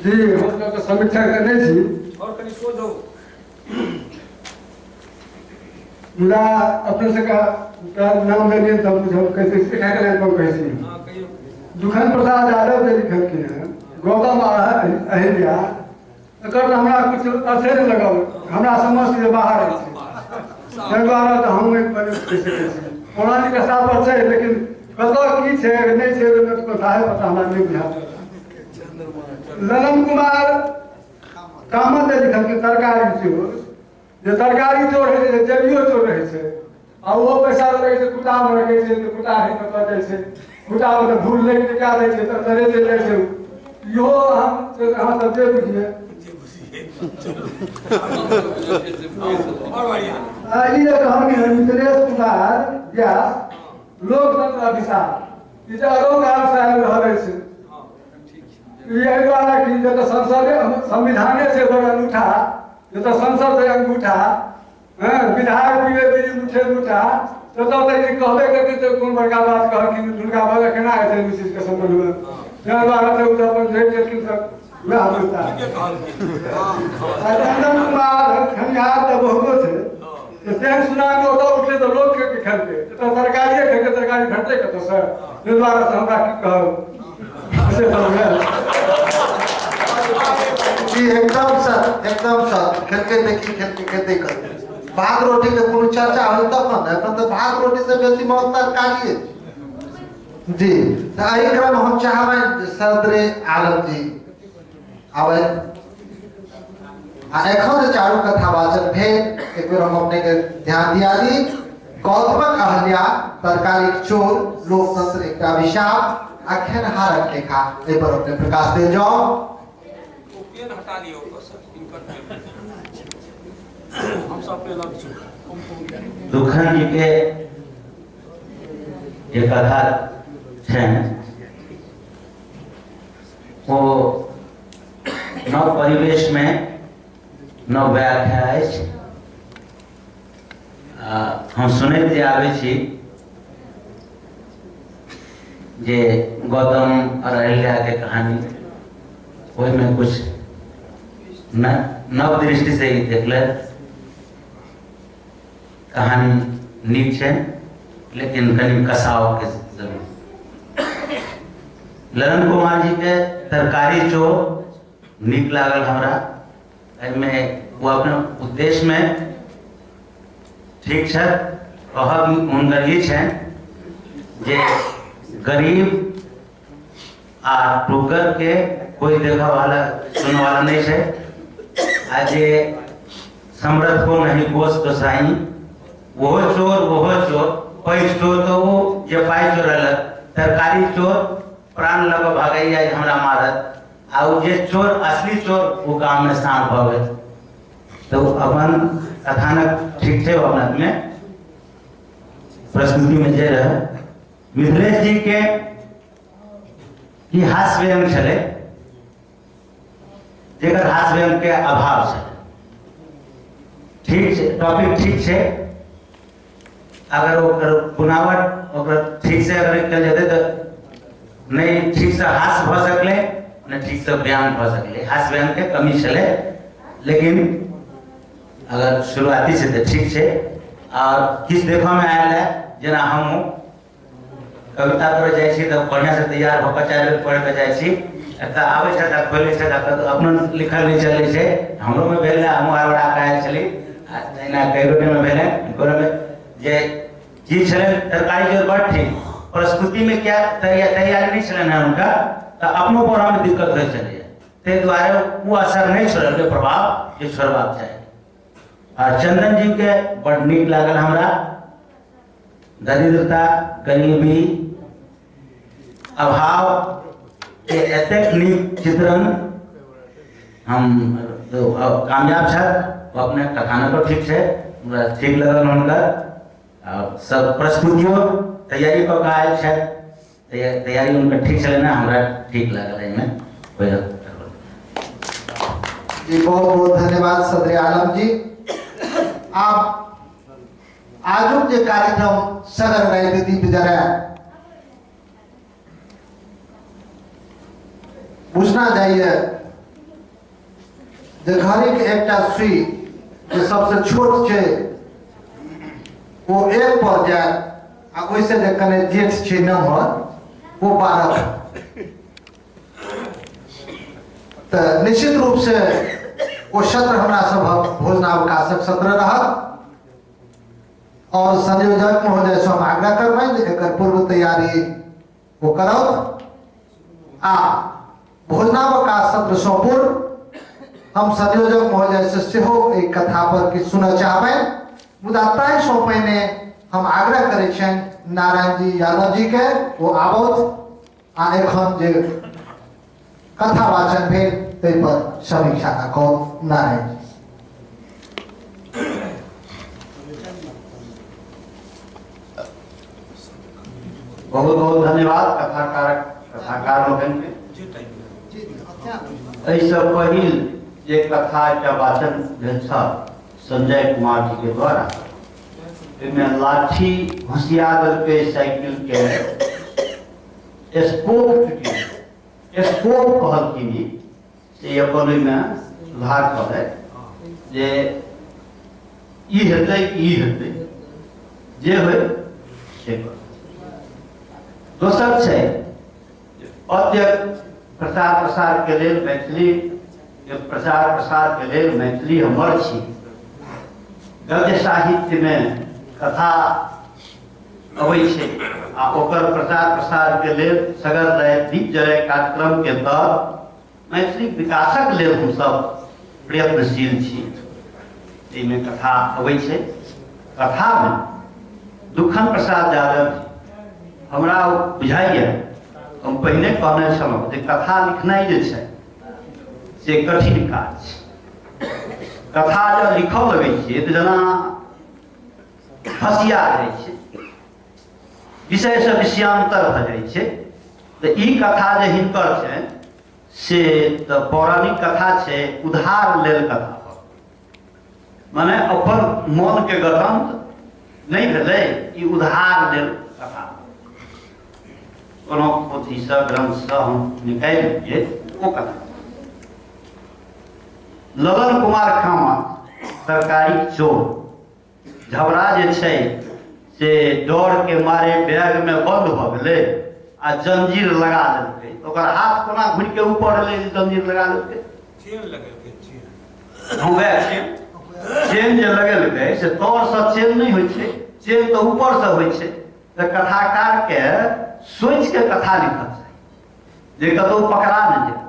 जी हम तऽ समीक्षा करने छी। और कनि सोझ हो। मुदा अपने सबके नाम लेलियै तऽ हम कहै छी कहै छी हाँ, कहियौ। दुखन प्रसाद यादव जे लिखलखिन हँ गौतम अहिल्या, एकर तऽ हमरा किछु अर्थे नहि लगल, हमरा समझ से बाहर अछि, ताहि दुआरे तऽ हम नहि कहि सकै छी। पौराणिक स्तर पर छै, लेकिन कतऽ की छै नहि छै ओहिमे तऽ पता है, पता हमरा नहि बुझायल। ललन कुमार कामत जे लिखलखिन तरकारी चोर, जे तरकारी चोर होइ छै, जेबियो चोर रहै छै, आ ओहो पैसा रहै छै खुटामे रखै छै, तऽ खुटा नहि कतऽ जाइ छै, खुटामे तऽ भूल लागि कऽ दै छै, तऽ तरे चलि जाइ छै। इहो हम अहाँ सब जे बुझियै। ई जे कहलखिन मिथिलेश कुमार व्यास लोकतंत्र अभिशाप, ई तऽ अदौ कालसँ आबि रहल अछि। ई एहि दुआरे कि जतऽ संसदे संविधाने छै बड़ अनूठा, जतऽ संसद छै अंगूठा, हँ विधायक पीबै बीड़ी मुठे मुठा, ततऽ तऽ ई कहबे करतै तऽ कोन बड़का बात कहलखिन, हुनका बजह केना हेतै एहि चीजके सम्बन्धमे। ताहि दुआरे तऽ ओ तऽ अपन झेल गेलखिन तऽ वएह बुझता। चंदन कुमार खनिहार तऽ बहुतो छै, तऽ तेहन सुनामी ओतऽ उठलै तऽ लोक के खेलकै, एतऽ तरकारिए खेलकै, तरकारी भेटतै कतऽसँ? ताहि दुआरे से हमरा की कहब से तऽ वएह। जी एकदम सर, एकदम सर। खेलकै तऽ की खेलकै, खेतै कतऽ? भात रोटी के कोनो चर्चा होय तखन ने, एखन तऽ भात रोटी से बेसी महग तरकारी। जी तऽ एहि क्रम हम चाहबनि जे सदरे आलम जी आबथि। आ एखन जे चारू कथा वाचन भेल, एक बेर हम अपने के ध्यान दिया दी। गौतमक अहल्या, तरकारीक चोर, लोकतंत्र एकटा अभिशाप आ खेनहारक लेखा, एहि पर अपने प्रकाश देल जाओ। पेन हटा लियौ ओतऽसँ, हिनकर पेन हम सब अपने लग छी। दुखन जी के जे कथा छनि ओ नव परिवेश में नव व्याख्या अछि। हम सुनैत जे आबै छी जे गौतम और अहिल्या के कहानी, ओहिमे कुछ नव दृष्टि से ही देखलक। कहानी नीक छै, लेकिन कनि कसाव के जरूर। ललन कुमार जी के तरकारी चोर नीक लागल हमरा। एहिमे ओ अपना उद्देश्य में ठीक छै। कहब हुनकर ई छनि जे गरीब आ टुग्गर के कोई देखऽ वाला सुनऽ वाला नहीं छै, आ जे समरथ को नहीं कोस गोसाई, ओहो चोर ओहो चोर, पैघ चोर तऽ ओ जे पाइ चोरेलक, तरकारी चोर प्राण लऽ कऽ भागैया जे हमरा मारत, आ ओ जे चोर असली चोर ओ गाममे साँप भऽ गेल। तऽ ओ अपन कथानक ठीक छै, ओ अपना में प्रस्तुति में जे रहै। मिथिलेश जी के ई हास्य व्यंग छलै, जेकर हास्य व्यंग के अभाव छलै। ठीक छै, टॉपिक ठीक छै, अगर ओकर बुनावट ओकर ठीक से अगर कयल जेतै तऽ नहि ठीक से हास्य भऽ सकलै, नहि ठीक से व्यंग भऽ सकलै। हास्य व्यंग के कमी छलै, लेकिन अगर शुरुआती छै तऽ ठीक छै। और किछु देखऽमे आयल है, जेना हमहूँ कविता करऽ जाइ छी तऽ बढ़िआँ से तैयार भऽ कऽ 4 बेर पढ़ि कऽ जाइ छी, एतऽ आबै छथि आ खोलै छथि आ कतौ अपनो लिखल नहि चलै छै। हमरोमे भेल रहै, हमहूँ हड़बड़ा कऽ आयल छली, आ तहिना कई गोटेमे भेलै। हिनकोमे जे चीज छलनि तरकारी चोर बड़ ठीक, प्रस्तुतिमे क्या तैयारी नहि छलनि हेँ हुनका, तऽ अपनो पढ़ऽमे दिक्कत होइ छलैए, ताहि दुआरे ओ असर नहि छोड़लकै प्रभाव जे छोड़बाक चाही। आ चंदन जी के बड़ नीक लागल हमरा। दरिद्रता, गरीबी, अभाव के एतेक नीक चित्रण हम कामयाब छथि। ओ अपने कथानको ठीक छै, हमरा ठीक लगल हुनकर। आ सब प्रस्तुतियो तैयारी कऽ कऽ आयल छथि, तैयारी हुनकर ठीक छलनि हेँ, हमरा ठीक लागल एहिमे कोइ गड़बड़। जी बहुत बहुत धन्यवाद सदरे आलम जी। आप आजुक जे कार्यक्रम सगर राति दीप जराय बुझना जाइए जे घड़ी के एकटा सुई जे सबसे छोट छै ओ 1 पर जायत, आ ओहिसे जे कने जेठ छै नम्हर ओ 12। तऽ निश्चित रूप से ओ सत्र हमरा सभक भोजनावकाशक सत्र रहत। और संयोजक महोदय से हम आग्रह करबनि जे एकर पूर्व तैयारी ओ करौथ। आ भोजनावकाश सत्र सँ पूर्व हम संयोजक महोदय से सेहो एहि कथा पर किछु सुनऽ चाहबनि, मुदा ताहि सँ पहिने हम आग्रह करै छियनि नारायण जी यादव जी के ओ आबौथ आ एखन जे कथा वाचन भेल ताहि पर समीक्षा राखौ। नारायण जी। बहुत बहुत धन्यवाद कथाकार कथाकार लोकनि के। एहिसँ पहिल जे कथा एकटा वाचन भेल छल संजय कुमार जी के द्वारा, ओहिमे लाठी घुसिया देलकै साइकिल के, स्पोक टूटि गेल। स्पोक कहलखिन ई से अपन ओहिमे सुधार कहलथि जे ई हेतै ई हेतै जे होइ से कर। दोसर छै पद्य प्रचार प्रसार के लेल, मैथिली के प्रचार प्रसार के लेल मैथिली हमर छी। गद्य साहित्य में कथा अबै छै आ ओकर प्रचार प्रसार के लेल सगर राति दीप जरय कार्यक्रम के तहत मैथिली विकासक लेल हमसब प्रयत्नशील छी। एहिमे कथा अबै छै। कथामे दुखन प्रसाद यादव जी हमरा बुझाइए, हम पहिने कहने छलहुँ जे कथा लिखनाइ जे छै से कठिन काज छै। कथा जब लिखऽ लगै छियै तऽ जेना फसिया जाइ छै, विषयसँ विषयांतर भऽ जाइ छै। तऽ ई कथा जे हिनकर छै से तऽ पौराणिक कथा छै, उधार लेल कथा, माने अपन मनके गठन नहि भेलै, ई उधार लेल कथा कोनो पोथीसँ ग्रंथसँ हम निकालि लेलियै ओ कथा। ललन कुमार कामत सरकारी चोर झबरा जे छै से डर के मारे बैग में बंद भऽ गेलै आ जंजीर लगा देलकै। ओकर हाथ कोना घुरि के ऊपर एलै जे जंजीर लगा देलकै? चेन लगेलकै, चेन। हँ, वएह चेन। चेन जे लगेलकै से तरसँ चेन नहि होइ छै, चेन तऽ ऊपरसँ होइ छै। तऽ कथाकारके सोचिके कथा लिखऽ चाही जे कतहु पकड़ा नहि जाय।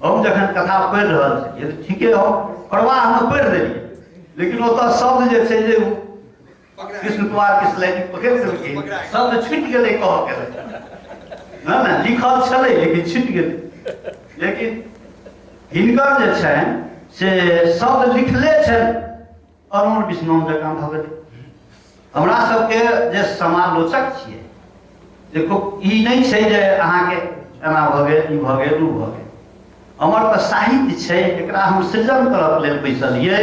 हम जखन कथा पढ़ि रहल छलियै तऽ ठीके हम प्रवाहमे पढ़ि देलियै, लेकिन ओतऽ शब्द जे छै जे कृष्ण कुमार किसलय पकड़ि देलकै, शब्द छुटि गेलै कहऽ के ने, ने लिखल छलै लेकिन छुटि गेलै। लेकिन हिनकर जे छनि से शब्द लिखले छनि अरुण विष्णु जकाँ भऽ गेलै। हमरा सबके जे समालोचक छियै देखो, ई नहि छै जे अहाँके एना भऽ गेल, ई भऽ गेल, ओ भऽ गेल। हमर तऽ साहित्य छै, एकरा हम सृजन करऽ लेल बैसलियै,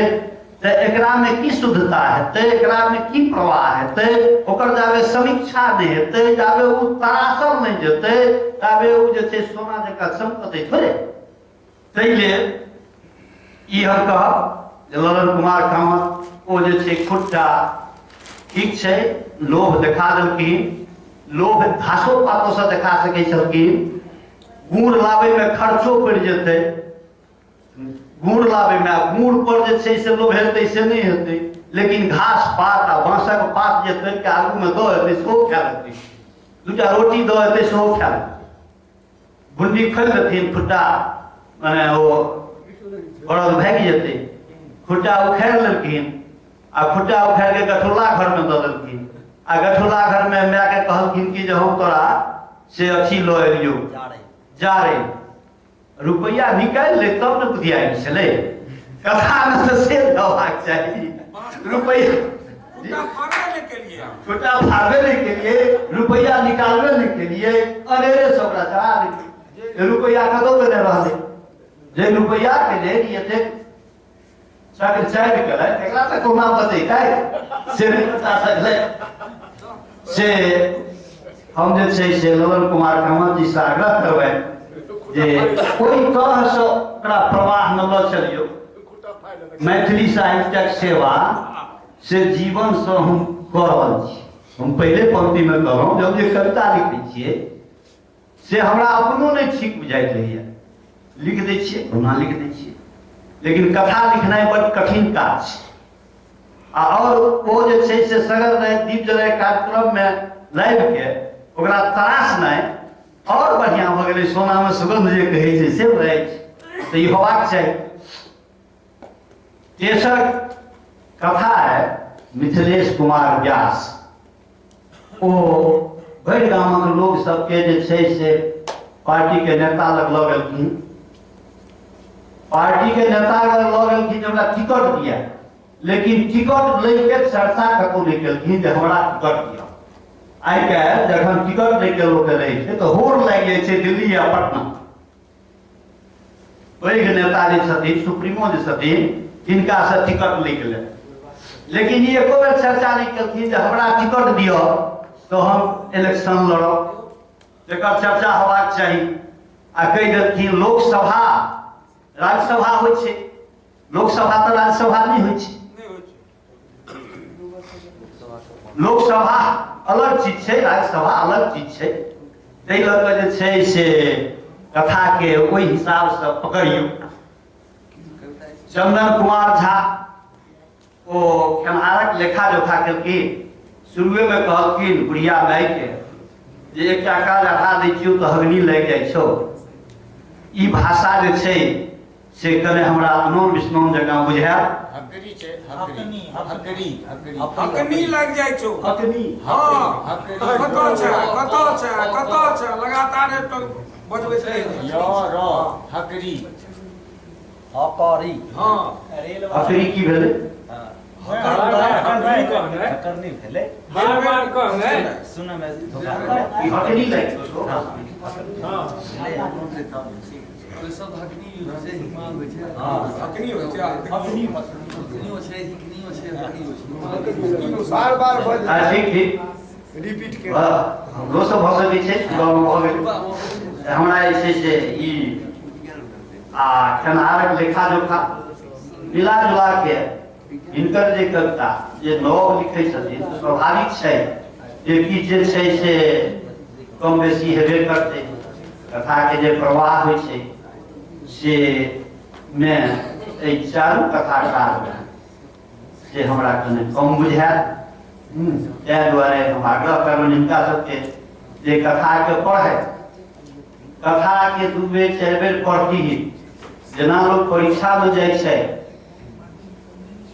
तऽ एकरामे की शुद्धता हेतै, एकरामे की प्रवाह हेतै, ओकर जाबे समीक्षा नहि हेतै, जाबे ओ तरासल नहि जेतै, ताबे ओ जे छै सोना जकाँ चमकतै थोड़े। ताहि लेल ई हम कहब जे ललन कुमार कामत ओ जे छै खुट्टा ठीक छै, लोभ देखा देलखिन, लोभ घासो पातोसँ देखा सकै छलखिन। गुड़ लाबैमे खर्चो पड़ि जेतै, गुड़ लाबैमे, आ गुड़ पर जे छै से लोभ हेतै से नहि हेतै, लेकिन घास पात आ बाँसक पात जे तोड़िके आगूमे दऽ हेतै सेहो खा लेतै, दूटा रोटी दऽ हेतै सेहो खा लेतै। गुंडी खोलि देथिन, खुट्टा माने ओ बड़द भागि जेतै। खुट्टा उखाड़ि लेलखिन आ खुट्टा उखाड़ि के गठुल्ला घरमे दऽ देलखिन आ गठुल्ला घरमे मायके कहलखिन कि जे हम तोरा से अथी लऽ एलियौ जारे, रुपैआ निकालि ले तब ने बुधियारी छलै। कथामे तऽ से देबाक चाही, रुपैआ छोटा फाड़बे नहि केलिए, रुपैआ निकालबे नहि केलिए, अनेरे से ओकरा चढ़ा देलिए। रुपैआ कतौ के नहि रहलै, जे रुपैआ के लेल एतेक चक्र चालि गेलै एकरा तऽ कहुना बचेतै से नहि बचा सकलै। से हम जे छै से ललन कुमार कामत जी से आग्रह करबै जे ओहि तरहसँ ओकरा प्रवाहमे लऽ चलियौ। मैथिली साहित्यक सेवा से जीवनसँ हम कऽ रहल छी। हम पहिले पंक्तिमे कहलहुँ जे हम जे कविता लिखै छियै से हमरा अपनो नहि ठीक बुझाइत रहैए, लिख दै छियै, कहुना लिख दै छियै, लेकिन कथा लिखनाइ बड़ कठिन काज छै। आ आओर ओ जे छै से सगर राति दीप जलाय कार्यक्रममे लाबिके ओकरा तराशनाइ आओर बढ़िआँ भऽ गेलै। सोनामे सुगन्ध जे कहै छै से भऽ जाइ छै, तऽ ई होबाक चाही। तेसर कथा है मिथिलेश कुमार व्यास। ओ भरि गामक लोक सबके जे छै से पार्टीके नेता लग लऽ गेलखिन। पार्टीके नेता लग लऽ गेलखिन जे हमरा टिकट दिया, लेकिन टिकट लैके चर्चा कतहु नहि केलखिन जे हमरा टिकट दिअ। आइ काल्हि जखन टिकट लैके लोकके रहै छै तऽ होड़ लागि जाइ छै दिल्ली या पटना। पैघ नेता जे छथिन, सुप्रीमो जे छथिन, तिनकासँ टिकट लैके लेल, लेकिन ई एको बेर चर्चा नहि केलखिन जे हमरा टिकट दिअ तऽ हम इलेक्शन लड़ब, एकर चर्चा होबाक चाही। आ कहि देलखिन लोकसभा राज्यसभा होइ छै, लोकसभा तऽ राज्यसभा नहि होइ छै, लोकसभा अलग चीज छै, राज्यसभा अलग चीज छै। ताहि लऽ कऽ जे छै से कथाके ओहि हिसाबसँ पकड़ियौ। चंदन कुमार झा ओ खेमहारक लेखा जोखा केलखिन। शुरुएमे कहलखिन बुढ़िया मायके जे एकटा काज अढ़ा दै छियौ तऽ हगनी लागि जाइ छौ। ई भाषा जे छै से कने हमरा अनोन विस्नोन जकाँ बुझायल। हकरी छै, हकरी, हकरी, हकरी, हकनी लागि जाइ छौ। हकनी, हँ, कतऽ छै, कतऽ छै, कतऽ छै, लगातार बजबैत रहै। य र हकरी, हकरी, हँ, हकरी की भेलै? हकरनी भेलै। बार बार कहने सुनऽ मे धोखा। ई हकनी लागि छौ। हँ, सब हकनी यूज छै, हिकनी होइ छै। हकनी होइ छै, हकनी, हकनियो छै, हिकनियो छै, हकनी होइ छै। बार बार बज हँ, ठीक ठीक, रिपीट के हमरो सब भऽ सकै छै, सुबहमे भऽ गेल। हमरा जे छै से ई आ खेनहारक लेखा जोखा मिला जुला के हिनकर जे कविता जे नव लिखै छथिन, स्वाभाविक छै जे कि जे छै से कम बेसी हेबे करतै। कथाके जे प्रवाह होइ छै से मे एहि चारू कथाकारमे से हमरा कने कम बुझायल। ताहि दुआरे हम आग्रह करबनि हिनका सबके जे कथाके पढ़ै, कथाके 2 बेर 4 बेर पढ़ती। जेना लोक परीक्षामे जाइ छै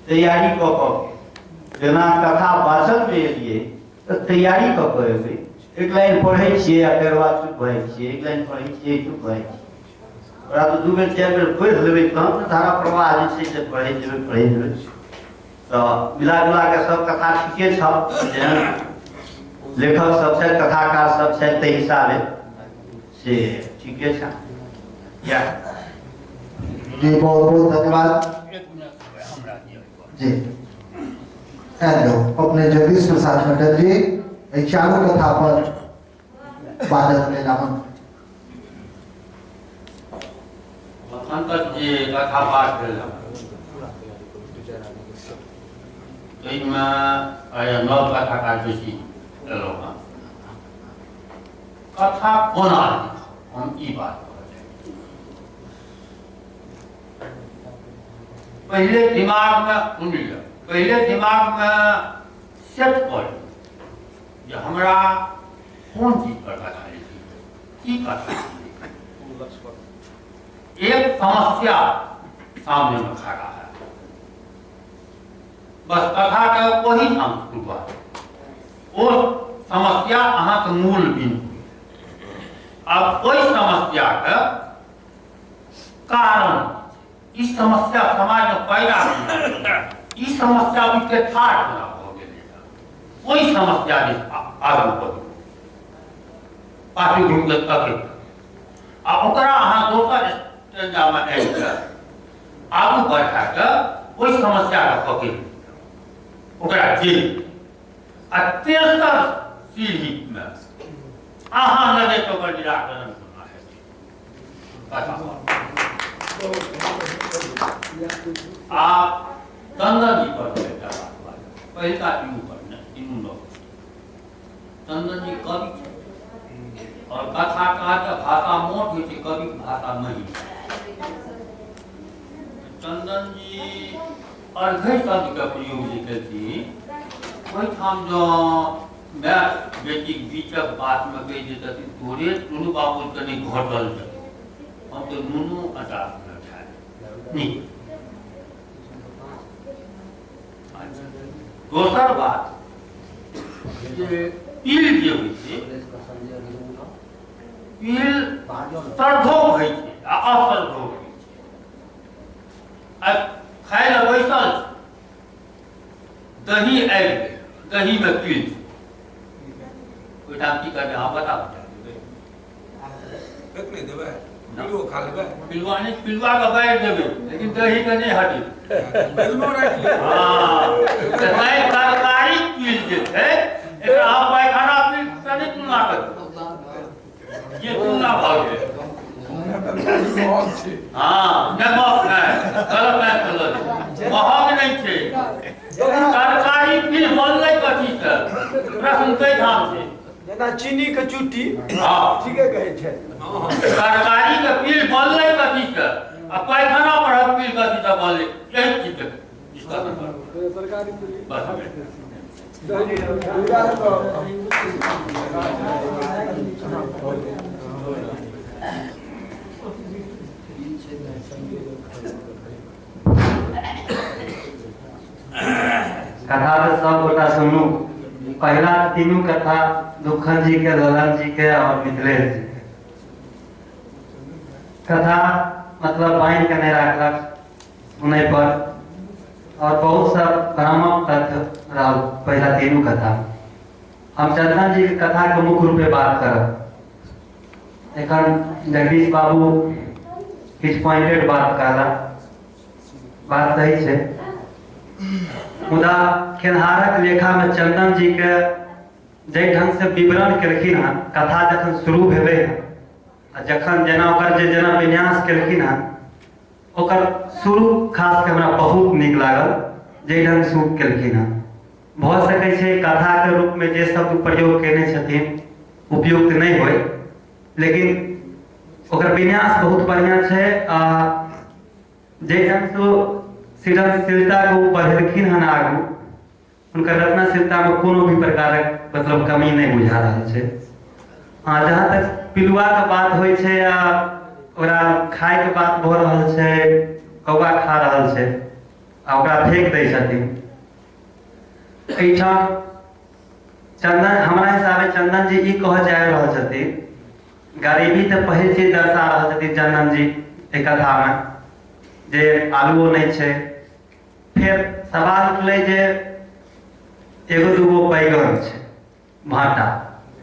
तैयारी कऽ कऽ, जेना कथा वाचनमे एलियै तऽ तैयारी कऽ कऽ एबै। एक लाइन पढ़ै छियै आ तकर बाद चुप भऽ जाइ छियै, एक लाइन पढ़ै छियै, चुप भऽ जाइ छियै। ओकरा तऽ 2 बेर 4 बेर पढ़ि लेबै तहन ने धारा प्रवाह जे छै से पढ़ै जेबै, पढ़ै जेबै। तऽ मिला जुला कऽ सब कथा ठीके छल, जेहन लेखक सब छथि, कथाकार सब छथि, ताहि हिसाबे से ठीके छै। इएह जी, बहुत बहुत धन्यवाद जी। हेलो, अपने जगदीश प्रसाद मंडल जी एहि चारू कथा पर बाजत लेल आमंत्रित। अखन तक जे कथा पाठ भेल ताहिमे नव कथाकार बेसी एलहुँ हँ। कथा कोना लिखब, हम ई बात कहऽ चाहै छी। पहिले दिमागमे सुनि लिअ, पहिले दिमागमे सेट कऽ लिअ जे हमरा कोन चीज पर कथा लिखी, की कथा लिखी। एक समस्या सामने में खड़ा है, बस कथा के वही ठाम शुरुआत। ओ समस्या अहाँके मूल बिन्दु। आब ओहि समस्या के कारण, ई समस्या समाज में पैदा भेलै, ई समस्या उठि के ठाढ़ कोना भऽ गेलै, ओहि समस्या दिस आगू बढ़ू, पाछू घुमि कऽ तकैत, आ ओकरा अहाँ दोसर स्टैंडामे आबि कऽ आगू बढ़ा कऽ ओहि समस्याके पकड़ि ओकरा जेल, आ तेसर सीढ़ीमे अहाँ लगे तऽ ओकर निराकरण कोना हेतै। आ चंदन जी पर एकटा बात बाजब, पहिलका तीनू पर नहि, तीनू नव। चंदन जी कवि छथि और कथाकार के भाषा मोट होइ छै, कवि के भाषा महीन। चंदन जी अर्घ शब्दके प्रयोग जे केलथिन ओहिठाम जँ माय बेटीक बीचक बातमे कहि दैतथिन तोरे दुनू बाबूके नहि घटल जेतौ, हम तऽ नूनो अचार सङ्गे खाय नीक। दोसर बात जे तिल जे होइ छै, तिल सर्धो होइ छै आ असर्धो होइ छै। आ खाय लए बैसल छै, दही आबि गेल, दहीमे तिल छै, ओहिठाम की करबै अहाँ बताबू। फेक नहि देबै, पिलुओ खा लेबै। पिलुआ नहि, पिलुआके बारि देबै लेकिन दहीके नहि हटेबै। बैगनो राखि लेबै। हँ, तऽ तैं तरकारी तिल जे छै एकरा अहाँ पैखाना तिलसँ नहि तुलना करू, ये तुलना भऽ गेल। हँ, नहि महग नहि, गलत बात कहलहुँ, महग नहि छै तरकारी तिल। बनलै कथीसँ, प्रश्न ताहिठाम छै। जेना चीनी के चुट्टी। हँ, ठीके कहै छै। तरकारी के तिल बनलै कथीसँ आ पैखाना परहक तिल कथीसँ बनलै, एहि चीजके डिस्कशन करू बस। कथा तऽ सब गोटा सुनू। पहला तीनू कथा दुखन जी के, ललन जी के और मिथिलेश जी के कथा मतलब बांधि के नहीं राखलक सुनै पर, और बहुत सा भ्रामक तथ्य रहल पहला तीनू कथा। हम चंदन जी के कथा के मुख्य रूपे बात करब। एखन जगदीश बाबू किछु पॉइंटेड बात कहला, बात सही छै, मुदा खेनहारक लेखा में चंदन जी के जाहि ढंग से विवरण केलखिन हँ, कथा जखन शुरू भेलै हँ आ जखन जेना ओकर जे जेना विन्यास केलखिन हँ, ओकर शुरू खास के हमरा बहुत नीक लागल जाहि ढंग से ओ केलखिन हँ। भऽ सकै छै कथाके रूपमे जे शब्द प्रयोग केने छथिन उपयुक्त नहि होइ, लेकिन ओकर विन्यास बहुत बढ़िआँ छै आ जाहि ढंग से ओ सृजनशीलताके ओ बढ़ेलखिन हन आगू, हुनकर रचनाशीलतामे कोनो भी प्रकारक मतलब कमी नहि बुझा रहल छै। हँ, जहाँ तक पिलुआके बात होइ छै आ ओकरा खायके बात भऽ रहल छै, कौआ खा रहल छै आ ओकरा फेक दै छथिन, एहिठाम चंदन हमरा हिसाबे चंदन जी ई कहऽ चाहि रहल छथिन, गरीबी तऽ पहिल चीज दर्शा रहल छथिन चंदन जी एहि कथामे जे आलुओ नहि छै। फेर सवाल उठलै जे एगो दूगो बैगन छै भाँटा,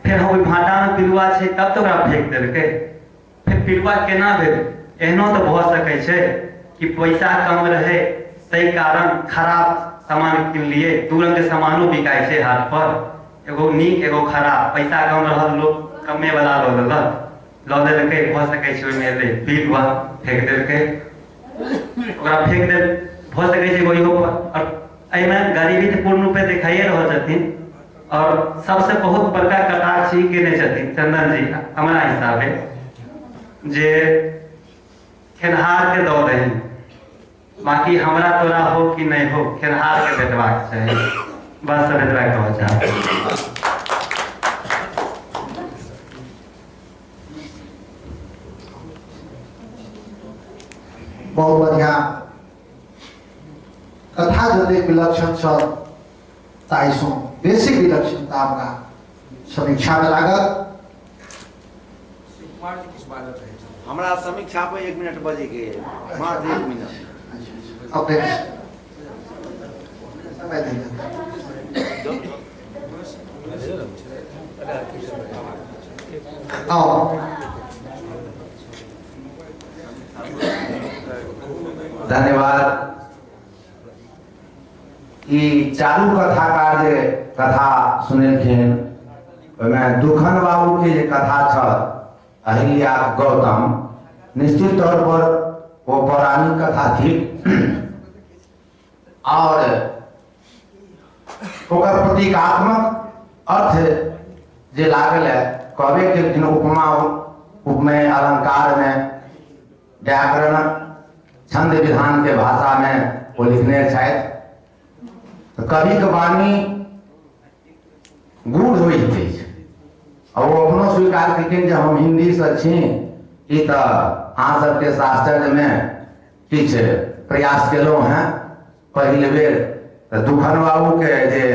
फेर हम ओहि भाँटामे पिलुआ छै तब तऽ ओकरा फेक देलकै, फेर पिलुआ केना भेल? एहनो तऽ भऽ सकै छै कि पैसा कम रहै ताहि कारण खराब सामान किनलियै। दू रंगके सामानो बिकाइ छै हाट पर, एगो नीक एगो खराब। पैसा कम रहल लोक कमे वाला लऽ लेलक, लऽ लेलकै, भऽ सकै छै ओहिमे एलै पिलुआ, फेक देलकै, ओकरा फेक देल, भऽ सकै छै ओहियो पर। आओर एहिमे गरीबी तऽ पूर्ण रूपे देखाइए रहल छथिन और सबसे बहुत बड़का कटाक्ष ई केने छथिन चंदन जी हमरा हिसाबे जे खेनहार के दऽ दही, बाकी हमरा तोरा हो कि नहीं हो खेनहार के भेटबाक चाही। बस एतबा कहऽ चाहब। बहुत बढ़िया कथा जतेक विलक्षण छल ताहिसँ बेसी विलक्षणता हमरा समीक्षामे लागल। कुमार जी किछु बाजऽ चाहै छथि। हमरा समीक्षा पर 1 मिनट बजैके अछि, मात्र 1 मिनट। अपने समय दै आओ। धन्यवाद। ई चारू कथाकार जे कथा सुनेलखिन ओहिमे दुखन बाबू के जे कथा छल अहिल्या गौतम, निश्चित तौर पर ओ पौराणिक कथा थिक और ओकर प्रतीकात्मक अर्थ जे लागल है कहबे केलखिन उपमा उपमेय अलंकार में व्याकरणक छंद विधान के भाषा में ओ लिखने छथि। कवि के वाणी गूढ़ होइत अछि आ ओ अपनो स्वीकार केलखिन जे हम हिंदी से छी। ई तऽ अहाँ सबके साहचर्यमे किछु प्रयास केलहुँ हेँ पहिल बेर। तऽ दुखन बाबूके जे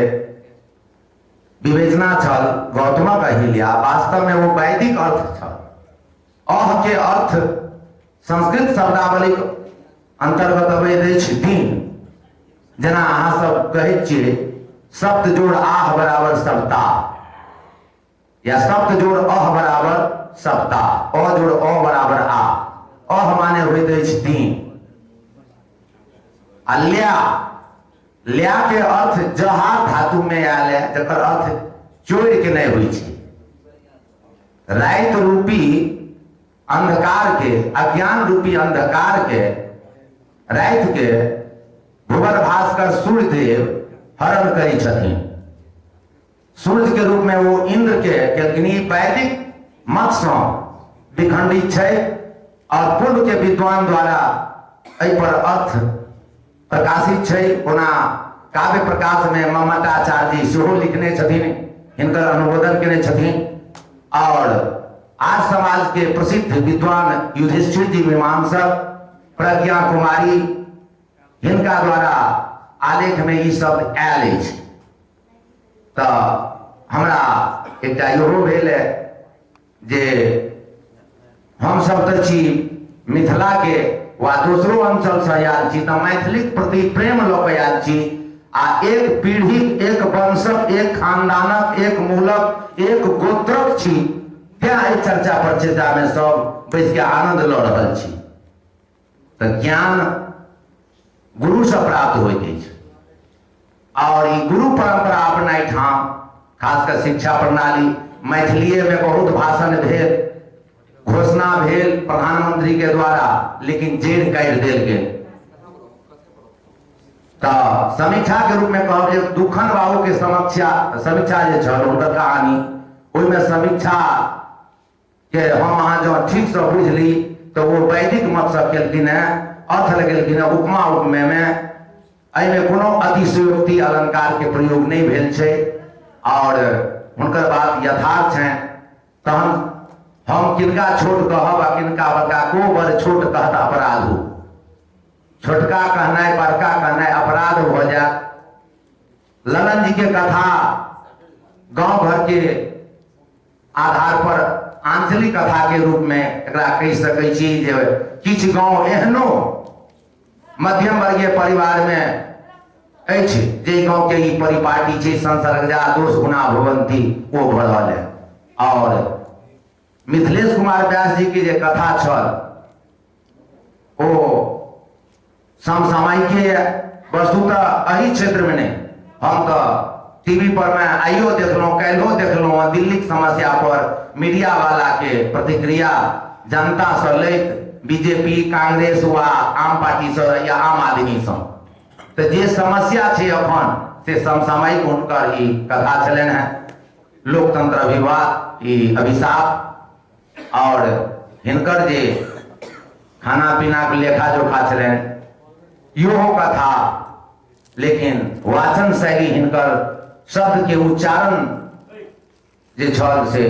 विवेचना छल गौतमक अहिल्या, वास्तवमे ओ वैदिक अर्थ छल। अह के अर्थ संस्कृत शब्दावलीक अंतर्गत अबैत अछि दिन। जेना अहाँ सब कहै छियै शब्द जोड़ आह बराबर सप्ताह, या शब्द जोड़ अह बराबर सप्ताह, अ जोड़ अ बराबर आ। अह माने होइत अछि दिन। आ ल्या, ल्या के अर्थ जहा धातु में आयल है, जकर अर्थ चोरि के नहि होइ छै। राति रूपी अंधकार के, अज्ञान रूपी अंधकार के राति के भुवन भास्कर सूर्यदेव हरण करै छथिन। सूर्य के रूप में वो इंद्र के केलखिन। ई वैदिक मत सँ विखंडित छै और पूर्व के विद्वान द्वारा एहि पर अर्थ प्रकाशित छै। ओना काव्य प्रकाश में ममताचार्य जी सेहो लिखने छथिन, हिनकर अनुमोदन केने छथिन। और आर्य समाज के प्रसिद्ध विद्वान युधिष्ठिर जी मीमांसक, प्रज्ञा कुमारी, हिनका द्वारा आलेख में ई शब्द आयल अछि। तऽ हमरा एकटा इहो भेल है जे हमसब तऽ छी मिथिला के वा दोसरो अंचल से आयल छी, तऽ मैथिलीक प्रति प्रेम लऽ कऽ आयल छी। आ एक पीढ़ी, एक वंशक, एक खानदानक, एक मूलक, एक गोत्रक छी, तें एहि चर्चा परिचर्चा में सब बैस के आनंद लऽ रहल छी। तऽ ज्ञान गुरु से प्राप्त होइत अछि और ई गुरु परंपरा अपना एहिठाम खासकर शिक्षा प्रणाली मैथिलीए में बहुत भाषण भेल, घोषणा भेल प्रधानमंत्री के द्वारा, लेकिन जड़ि काटि देल गेल। तऽ समीक्षा के रूप में कहब जे दुखन बाबू के समीक्षा समीक्षा जे छल हुनकर कहानी, ओहिमे समीक्षा के हम अहाँ जँ ठीक से बुझि ली तऽ ओ वैदिक मत से केलखिन हेँ, अर्थ लगेलखिन हेँ उपमा उपमेय में। एहिमे कोनो अतिशयोक्ति अलंकार के प्रयोग नहि भेल छै और हुनकर बात यथार्थ छनि। तहन हम किनका छोट कहब आ किनका बड़का, को बड़ छोट कहत अपराधो। छोटका कहनाइ बड़का कहनाइ अपराध भऽ जायत। ललन जी के कथा गांव घर के आधार पर आंचलिक कथा के रूप में एकरा कहि सकै छी जे किछु गांव एहनो मध्यम वर्गीय परिवार में अछि जे गांव के ई परिपाटी छै, संसर्गजा दोष गुणा भवंती, ओ भऽ रहल है। और मिथिलेश कुमार व्यास जी के जे कथा छल ओ समसामयिके वस्तुतः एहि क्षेत्र में नहीं, हम तो टीवी पर मैं आइयो देखलहुँ, काल्हिओ देखलहुँ, दिल्लीक समस्या पर मीडिया वाला के प्रतिक्रिया जनता से लैत बीजेपी, कांग्रेस वा आम पार्टी से या आम आदमी से, तो जे समस्या छै अखन से समसामयिक हुनकर ई कथा छलनि हेँ। लोकतंत्र अभिवाद ई अभिशाप और हिनकर जे खाना पीना के लेखा जोखा छलनि इहो कथा, लेकिन वाचन शैली हिनकर शब्द के उच्चारण जे छल से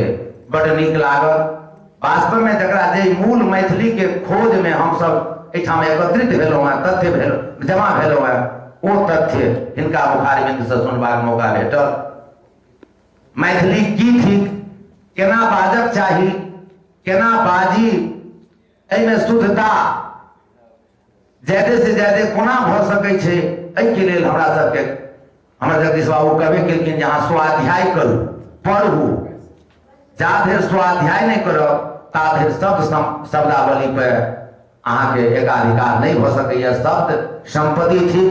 बड नीक लागल। वास्तव में जकरा जे मूल मैथिली के खोज में हम सब एहिठाम एकत्रित भेलहुँ हेँ, तथ्य भेल जमा भेलहुँ हेँ, ओ तथ्य हिनका मुखारबिंद से सुनबाक मौका भेटल। मैथिली की थिक, केना बाजक चाही, केना बाजी, एहिमे शुद्धता ज्यादे से ज्यादे कोना भऽ सकै छै, एहिके लेल हमरा सबके हमर जगदीश बाबू कहबे केलखिन जे अहाँ स्वाध्याय करू, पढ़ू। जा धरि स्वाध्याय नहि करब ता धरि शब्द शब्दावली पर अहाँके एकाधिकार नहि भऽ सकैए। शब्द संपत्ति थिक,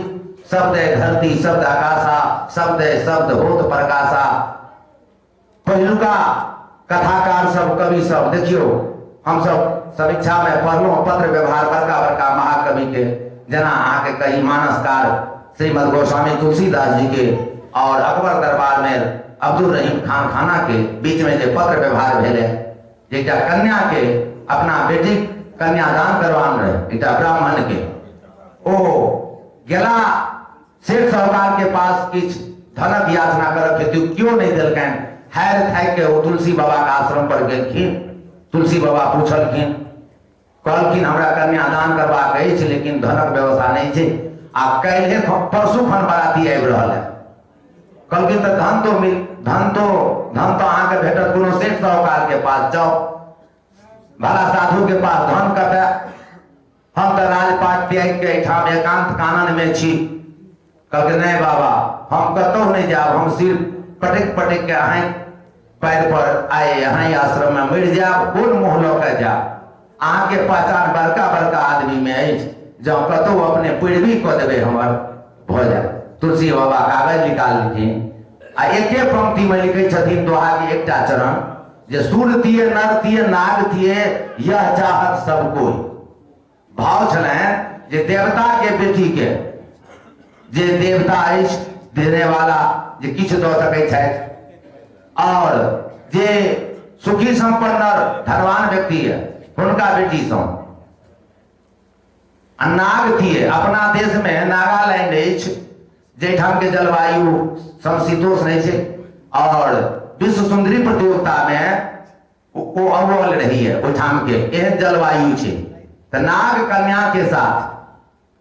शब्द धरती, शब्द आकाशा, शब्द शब्द होत प्रकाशा। पहिलुका कथाकार सब, कवि सब, देखियो हम सब समीक्षा में पढ़लहुँ पत्र व्यवहार बड़का बड़का महाकवि के, जेना अहाँके कही मानसकार श्रीमद गोस्वामी तुलसीदास जी के और अकबर दरबार में अब्दुल रहीम खान खाना के बीच में जे पत्र व्यवहार भेलै, जे एकटा कन्या के अपना बेटी कन्यादान करवान रहे एकटा ब्राह्मण के, ओ गेला सेठ साहूकार के पास किछु धनक याचना करक हेतु, क्यों नहि देलकनि। हारि थाकि के ओ तुलसी बाबा के आश्रम पर गेलखिन। तुलसी बाबा पूछलखिन, कहलखिन हमरा कन्यादान करबाक अछि लेकिन धनक व्यवस्था नहि छै, आ काल्हि परसू खन बाराती आबि रहल है। कहलखिन तऽ धन तो मिल धन तो धन तो अहाँके भेटत कोनो सेठ साहूकार के पास जाओ, भला साधु के पास धन कतऽ, हम तऽ राजपाट त्याग के एहिठाम एकांत कानन में छी। कहलकै नहि बाबा हम कतहु नहि जायब, हम सिर्फ पटकि पटकि के अहें पैर पर आए अहें आश्रम में मरि जायब, कोन मुँह लऽ के जायब, अहाँके पहचान बड़का बड़का आदमी में अछि, जँ कतहु अपने पैरवी कऽ देबै हमर भऽ जायत। तुलसी बाबा कागज निकाललखिन आ एके पंक्ति में लिखै छथिन दोहा के एकटा चरण जे सूर तिये नर तिये नाग तिये यह चाहत सब कोई। भाव छलनि जे देवता के बेटी के जे देवता अछि देने वाला जे किछु दऽ सकै छथि, और जे सुखी संपन्न धनवान व्यक्ति है हुनका बेटी सँ। आ नाग थिए अपना देश में नागालैंड अछि जाहिठाम के जलवायु समशीतोष्ण नहि छै, और विश्व सुंदरी प्रतियोगिता में ओ अव्वल रही है ओहिठाम के, एहन जलवायु छै। तऽ नाग कन्या के साथ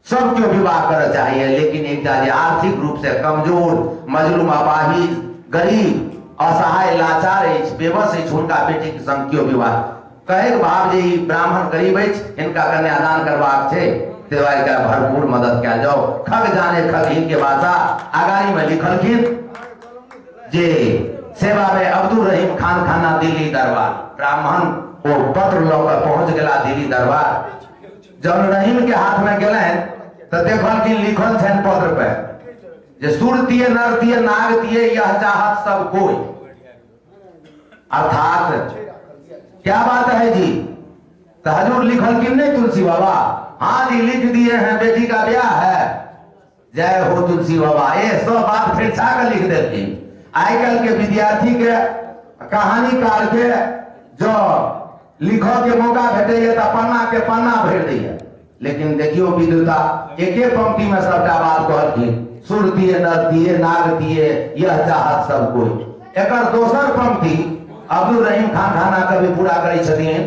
सब केओ विवाह करऽ चाहिए, लेकिन एकटा जे आर्थिक रूप से कमजोर मजलूम अपाहिज गरीब असहाय लाचार अछि बेबस अछि हुनका बेटी के संग केओ विवाह कहैके भाव जे ई ब्राह्मण गरीब अछि हिनका कन्यादान करबाक छै, ताहि दुआरे एकरा भरपूर मदद कयल जाओ। खग जाने खगहीन के भाषा अगाड़ी में लिखलखिन जे सेवा में अब्दुल रहीम खान खाना दिल्ली दरबार, ब्राह्मण ओ पत्र लऽ कऽ पहुंच गेला दिल्ली दरबार। जब रहीम के हाथ में गेलनि तऽ देखलखिन लिखल छनि पत्र पे जे सुरतीय नरतीय नागतीय यह चाहत सब कोई। अर्थात क्या बात है जी, तो हजूर लिखलखिन नहीं तुलसी बाबा? हाँ जी लिख दिए हैं, बेटी का ब्याह है। जय हो तुलसी बाबा। ये सब बात फिर छा के लिख देलखिन। आइ काल्हि के विद्यार्थी के कहानीकार के जो लिखऽ के मौका भेटैया तऽ पन्ना के पन्ना भरि दैया, लेकिन देखियो विद्वता एके पंक्ति में सबटा बात कहलखिन, सुर दिए नर दिए नाग दिए यह चाहत सब कोई। एकर दोसर पंक्ति अब्दुल रहीम खान खाना कवि पूरा करै छथिन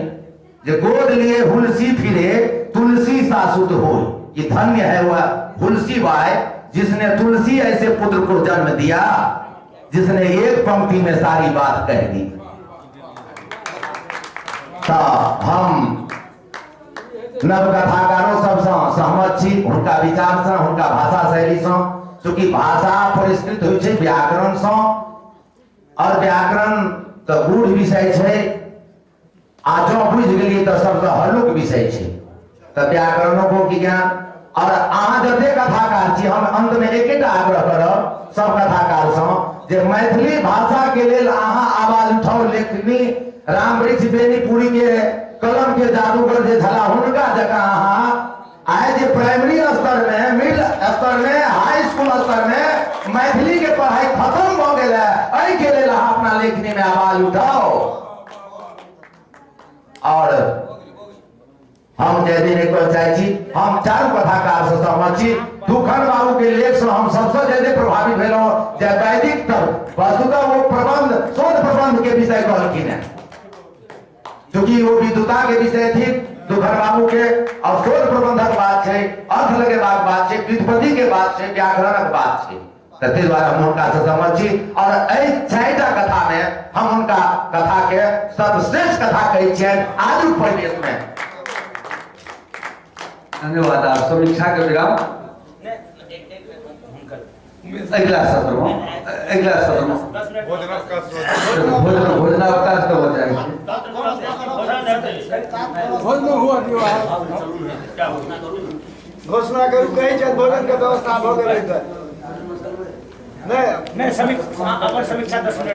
जे गोद लिए हुलसी फिरे तुलसी सासुत हो। ये धन्य है वह हुलसी बाई जिसने तुलसी ऐसे पुत्र को जन्म दिया जिसने एक पंक्ति में सारी बात कह दी। तो हम नव कथाकारों सबसँ सहमत छी हुनका विचारसँ, हुनका भाषा शैलीसँ, चूँकि भाषा परिष्कृत होइ छै व्याकरणसँ, और व्याकरण तऽ गूढ़ विषय छै, आ जँ बुझि गेलियै तऽ सबसँ हल्लुक विषय छै। तऽ व्याकरणो के ज्ञान, और अहाँ जते कथाकार छी, हम अंत में एकेटा आग्रह करब सब कथाकारसँ जे मैथिली भाषा के लेल अहाँ आवाज उठाउ। लेखनी रामवृक्ष बेनीपुरी के कलम के जादूगर जे छलाह हुनका जकाँ अहाँ आइ जे प्राइमरी स्तर में, मिडिल स्तर में, हाई स्कूल स्तर में मैथिली के पढ़ाई खत्म भऽ गेल है, एहि के लेल अहाँ अपना लेखनी में आवाज उठाउ। और हम जयदी नहीं कह चाहे छी, हम चारू कथाकार से सहमत छी। दुखन बाबू के लेख से हम सबसे ज्यादा प्रभावित भेलहुँ जे वैदिक तब वस्तुतः वो प्रबंध शोध प्रबंध के विषय कहलखिन है, चूंकि वो विद्वता के विषय थी दुखन बाबू के, और शोध प्रबंधक बात है, अर्थ लगेबाक बात है, व्युत्पत्ति के बात है, व्याकरणक बात है, ताहि दुआरे हम हुनका से सहमत छी। और एहि चारिटा कथा में हम हुनका कथा के सर्वश्रेष्ठ कथा कहै छियनि आजुक परिवेश में। धन्यवाद। आप समीक्षा के विराम अगला सत्र में, अगला सत्र में भोजनावकाश तो हो जाएगा। घोषणा करू कही छै भोजन के व्यवस्था भऽ गेलै तऽ नहीं नहीं, समीक्षा 10 मिनट।